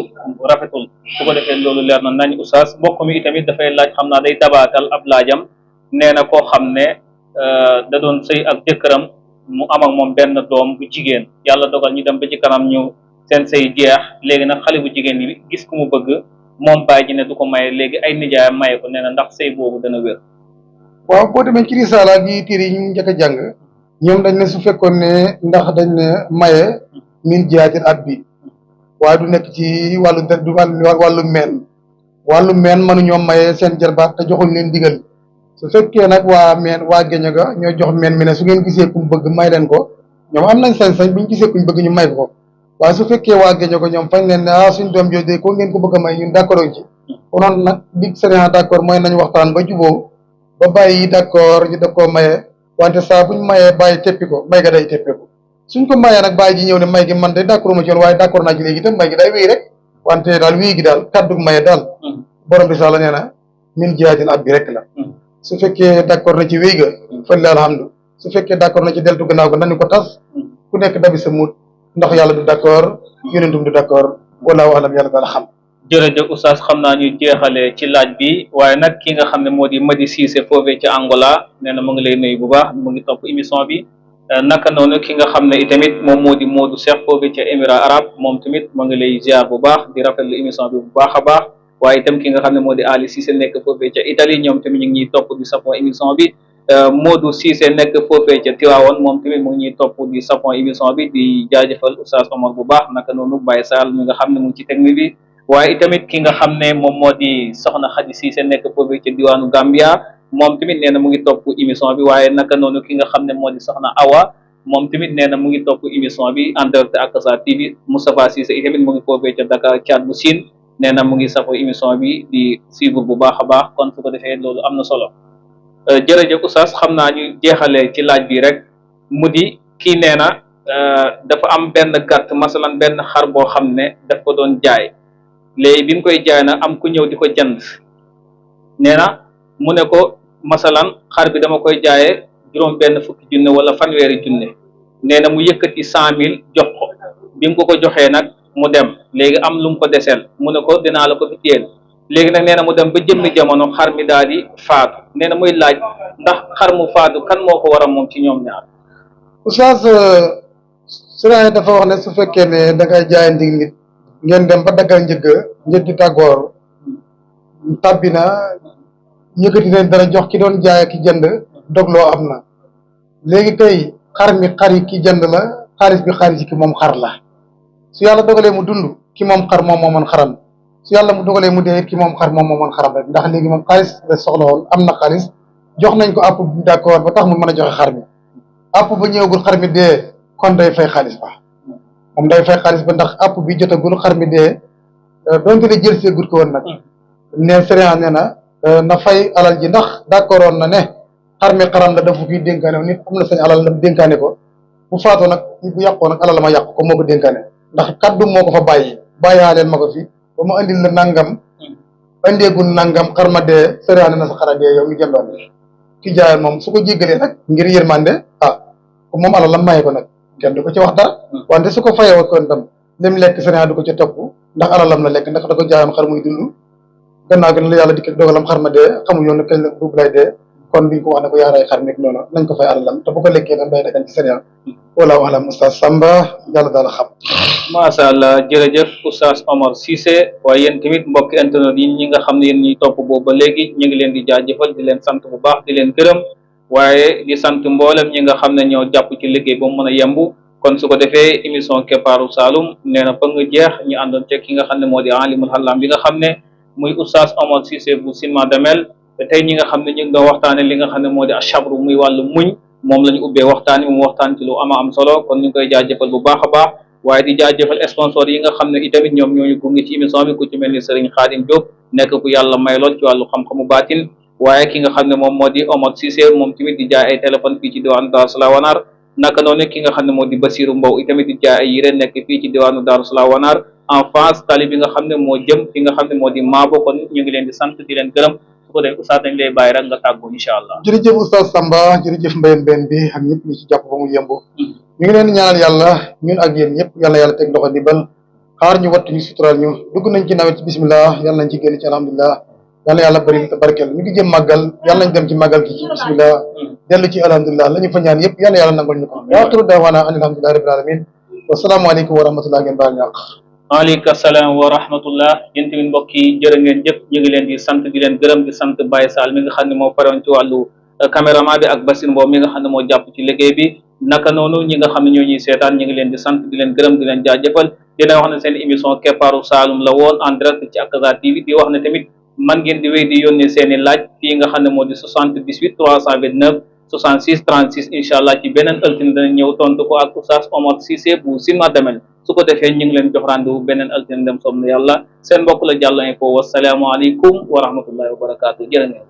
rafetul su ko defee loolu leer na nañ oustaz mbokk mi itamit dafay laaj xam naa day dabaatal ab laajam nee na koo xam ne da doon sëy ak jëkkëram mu am ak moom benn doom bu jigéen yàlla dogal ñu dem ba ci kanam ñu seen sëy jeex léegi nag xale bu jigéen bi gis ku mu bëgg moom baay ji ne du ko maye léegi ay nijaayam maye ko nee na ndax sëy boobu dana wér waaw boo demee ci risaala gi téere yi ñu njëkk a jàng ñoom dañ ne su fekkoon ne ndax dañ ne maye min jihaatil at bi waaye du nekk ci wàllu du wàllu meen mënuñoo maye seen jarbaat te joxuñ leen digal su fekkee nag waa géño ga ñoo jox meen mi ne su ngeen gisee kuñ bëgg may leen ko ñoom am nañ sañ-sañ buñ gisee kuñ bëgg ñu may ko waaye su fekkee waa géño ko ñoom fañ leen ne suñ doom jooju ko ngeen ko bëgg a may ñun d'accord ci konoon nag li sëriñ d'accord mooy nañ waxtaan ba juboo ba bàyyi d'accord ñu def koo maye wante saa buñ mayee bàyyi teppi ko may ga day teppeeku suñ ko mayee nag bàyyi ji ñëw ne may gi man de d'accord ma ci woon waaye d'accord naa ci léegi itam may gi day wéy rek wante daal wéy gi daal kaddu maye daal borom bi sax la nee na min jihaatil ab bi rek la su fekkee d'accord na ci wéy ga fële alhamdu su fekkee d'accord na ci deltu gannaaw ga nañu ko tas ku nekk dabi sa muut ndax yàlla du d'accord yonentum du d'accord wallaahu alam yàlla daal xam jërëjëf oustaz xam naa ñu jeexale ci laaj bi waaye nag ki nga xam ne moo di Madi Cissé foofee ci Angola nee na mu ngi lay nuyu bu baax mu ngi topp émission bi naka noonu ki nga xam ne itamit moom moo di Modou Cheikh foofee ca Émirats Arabes moom tamit mu ngi lay ziar bu baax di rafetlu émission bi bu baax a baax waaye itam ki nga xam ne moo di Ali Cissé nekk foofee ca Italie ñoom tamit ñu ngi ñuy topp di safoo émission bi Modou Cissé nekk foofee ca Tivaouane moom tamit mu ngi ñuy topp di safoo émission bi di jaajëfal oustaz Omar bu baax naka noonu Baye Sall mi nga xam ne mu ngi ci technique bi waaye itamit ki nga xam ne moom moo di soxna Khady Cissé nekk foofee ca diwaanu Gambia moom tamit nee na mu ngi topp émission bi waaye naka noonu ki nga xam ne moo di soxna Awa moom tamit nee na mu ngi topp émission bi en direct ak Sa TV Moustapha Cissé itamit mu ngi foofee ca Dakar Thiat bu Sine nee na mu ngi safo émission bi di suivre bu baax a baax kon su ko defee loolu am na solo jërëjëf oustaz xam naa ñu jeexalee ci laaj bi rek mu di kii nee na dafa am benn gàtt masalan benn xar boo xam ne daf ko doon jaay léegi bi mu koy jaay nag am ku ñëw di ko jënd nee na mu ne ko masalan xar bi dama koy jaayee juróom benn fukki junne wala fanweeri junne nee na mu yëkkati 100 000 jox ko bi mu ko joxee nag mu dem léegi am lu mu ko deseel mu ne ko dinaa la ko fi téyel léegi nag nee na mu dem ba jëmmi jamono xar mi daal di faatu nee na muy laaj ndax xar mu faatu kan moo ko war a moom ci ñoom ñaar. oustaz sëriñ dafa wax ne su fekkee ne da ngay jaayante nit ngeen dem ba daggal njëg gi tàggoor tàbbi na yëkkati leen dara jox ki doon jaay ki jënd dogloo am na léegi tey xar mi xari ki jënd la xaalis bi xaalis ki moom xar la su yàlla dogalee mu dund ki moom xar moom moomoon xaram su yàlla mu dogalee mu dee it ki moom xar moom moomoon xaram rek ndax léegi moom xaalis la soxla woon am na xaalis jox nañ ko àpp bi d'accord ba tax mu mën a joxe xar mi àpp ba ñëwagul xar mi dee kon day fay xaalis ba moom day fay xaalis ba ndax àpp bi jotagul xar mi dee donte ne jël see gut ko woon nag ne sëriñ nee na fay alal ji ndax d'accord woon na ne xar mi xaram la dafa koy dénkaane nit am na sañ alal la dénkaane ko bu faatoo nag bu yàqoo nag alal ma yàqu ko moo ko dénkaane ndax kaddu moo ko fa bàyyaaleen ma ko fi ba ma andil la nangam andeegul nangam xar ma dee sëriñ na sa xara dee yow mi jëndoon ki jaayoon moom su ko jéggalee nag ngir yërmande moom alal la maye ko nag kenn du ko ci wax dara wante su ko fayoo kon tam lim lekk sëriñ du ko ci topp ndax alalam la lekk ndax da ko jaayoon xar muy dund gannaaw gi la yàlla dikk dogalam xar ma dee xamu yoon ne kañ la buub lay dee kon duñ ko wax ne ko yaaray xar mi noonu nañ ko fay alalam te bu ko lekkee nag day dagan ci sëriñ wala alam oustaz Samba yàlla daal xam. macha allah jërëjëf oustaz Omar Cissé waaye yéen tamit mbokki internet yi ñi nga xam ne yéen ñuy topp boobu ba léegi ñu ngi leen di jaajëfal di leen sant bu baax di leen gërëm waaye di sant mboolem ñi nga xam ne ñoo jàpp ci liggéey ba mu mën a yembu kon su ko defee émission keppaaru Saloum nee na fa nga jeex ñu àndoon ci ki nga xam ne moo di alimul hallam bi nga xam ne muy oustaz Omar Cissé bu Silma Damel te tey ñi nga xam ne ñu ngi doon waxtaane li nga xam ne moo di achabru muy wàllu muñ moom la ñu ubbee waxtaan mu waxtaan ci lu am solo kon ñu ngi koy jaajëfal bu baax a baax waaye di jaajëfal sponsor yi nga xam ne itamit ñoom ñooñu gunge ci émission bi ku ci mel ni Serigne Khadim Diop nekk ku yàlla may lool ci wàllu xam-xamu baatin waaye ki nga xam ne moom moo di Omar Cissé moom tamit di jaay ay téléphone fii ci diwaanu Darou Salam Wanar naka noonu ki nga xam ne moo di Basirou Mbow itamit di jaay ay yére nekk fii ci diwaanu Darou Salam Wanar en face tali bi nga xam ne moo jëm fi nga xam ne moo di Maabo kon ñu ngi leen di sant di leen gërëm su ko defee oustaz dañ lay bàyyi rek nga tàggoo incha allah. jërëjëf oustaz Samba jërëjëf Mbayeen benn bi ak ñëpp ñi ci jàpp ba mu yemb ñu ngi leen di ñaanal yàlla ñun ak yéen ñëpp yàlla teg loxo dimbal xaar ñu wattu ñu sutural ñu dugg nañ ci nawet ci bismillah yàlla nañ ci génn ci alhamdulilah yàlla bëri te barkeel ñu ngi jëm màggal yàlla nañ dem ci màggal gi ci bismillah dellu ci alhamdulilah la ñu fa ñaan yëpp yàlla nangul ñu ko waaxiru daawaana an alhamdulilah rabbil alamin wasalaamualeykum wa rahmatullah ngeen baal ñàq waaleykum salaam wa rahmatullah yéen tamit mbokk yi jërë ngeen jëf ñu ngi leen di sant di leen gërëm di sant Baye Sall mi nga xam ne moo parewoon ci wàllu caméraman bi ak Basir Mbow mi nga xam ne moo jàpp ci liggéey bi naka noonu ñi nga xam ne ñoo ñuy seetaan ñu ngi leen di sant di leen gërëm di leen jaajëfal dina wax ne seen émission keppaaru Saloum la woon en direct ci Akaza TV di wax ne tamit man ngeen di wéy di yónnee seen i laaj fii nga xam ne moo di 78 329 66 36 incha allah ci beneen altine dana ñëw tontu ko ak oustaz Omar Cissé bu Silma Damel su ko defee ñu ngi leen jox rendez-vous beneen altine dem soom na yàlla seen mbokk la Diallo Info wasalaamualeykum wa rahmatullahi wa barakaatu jërë ngeen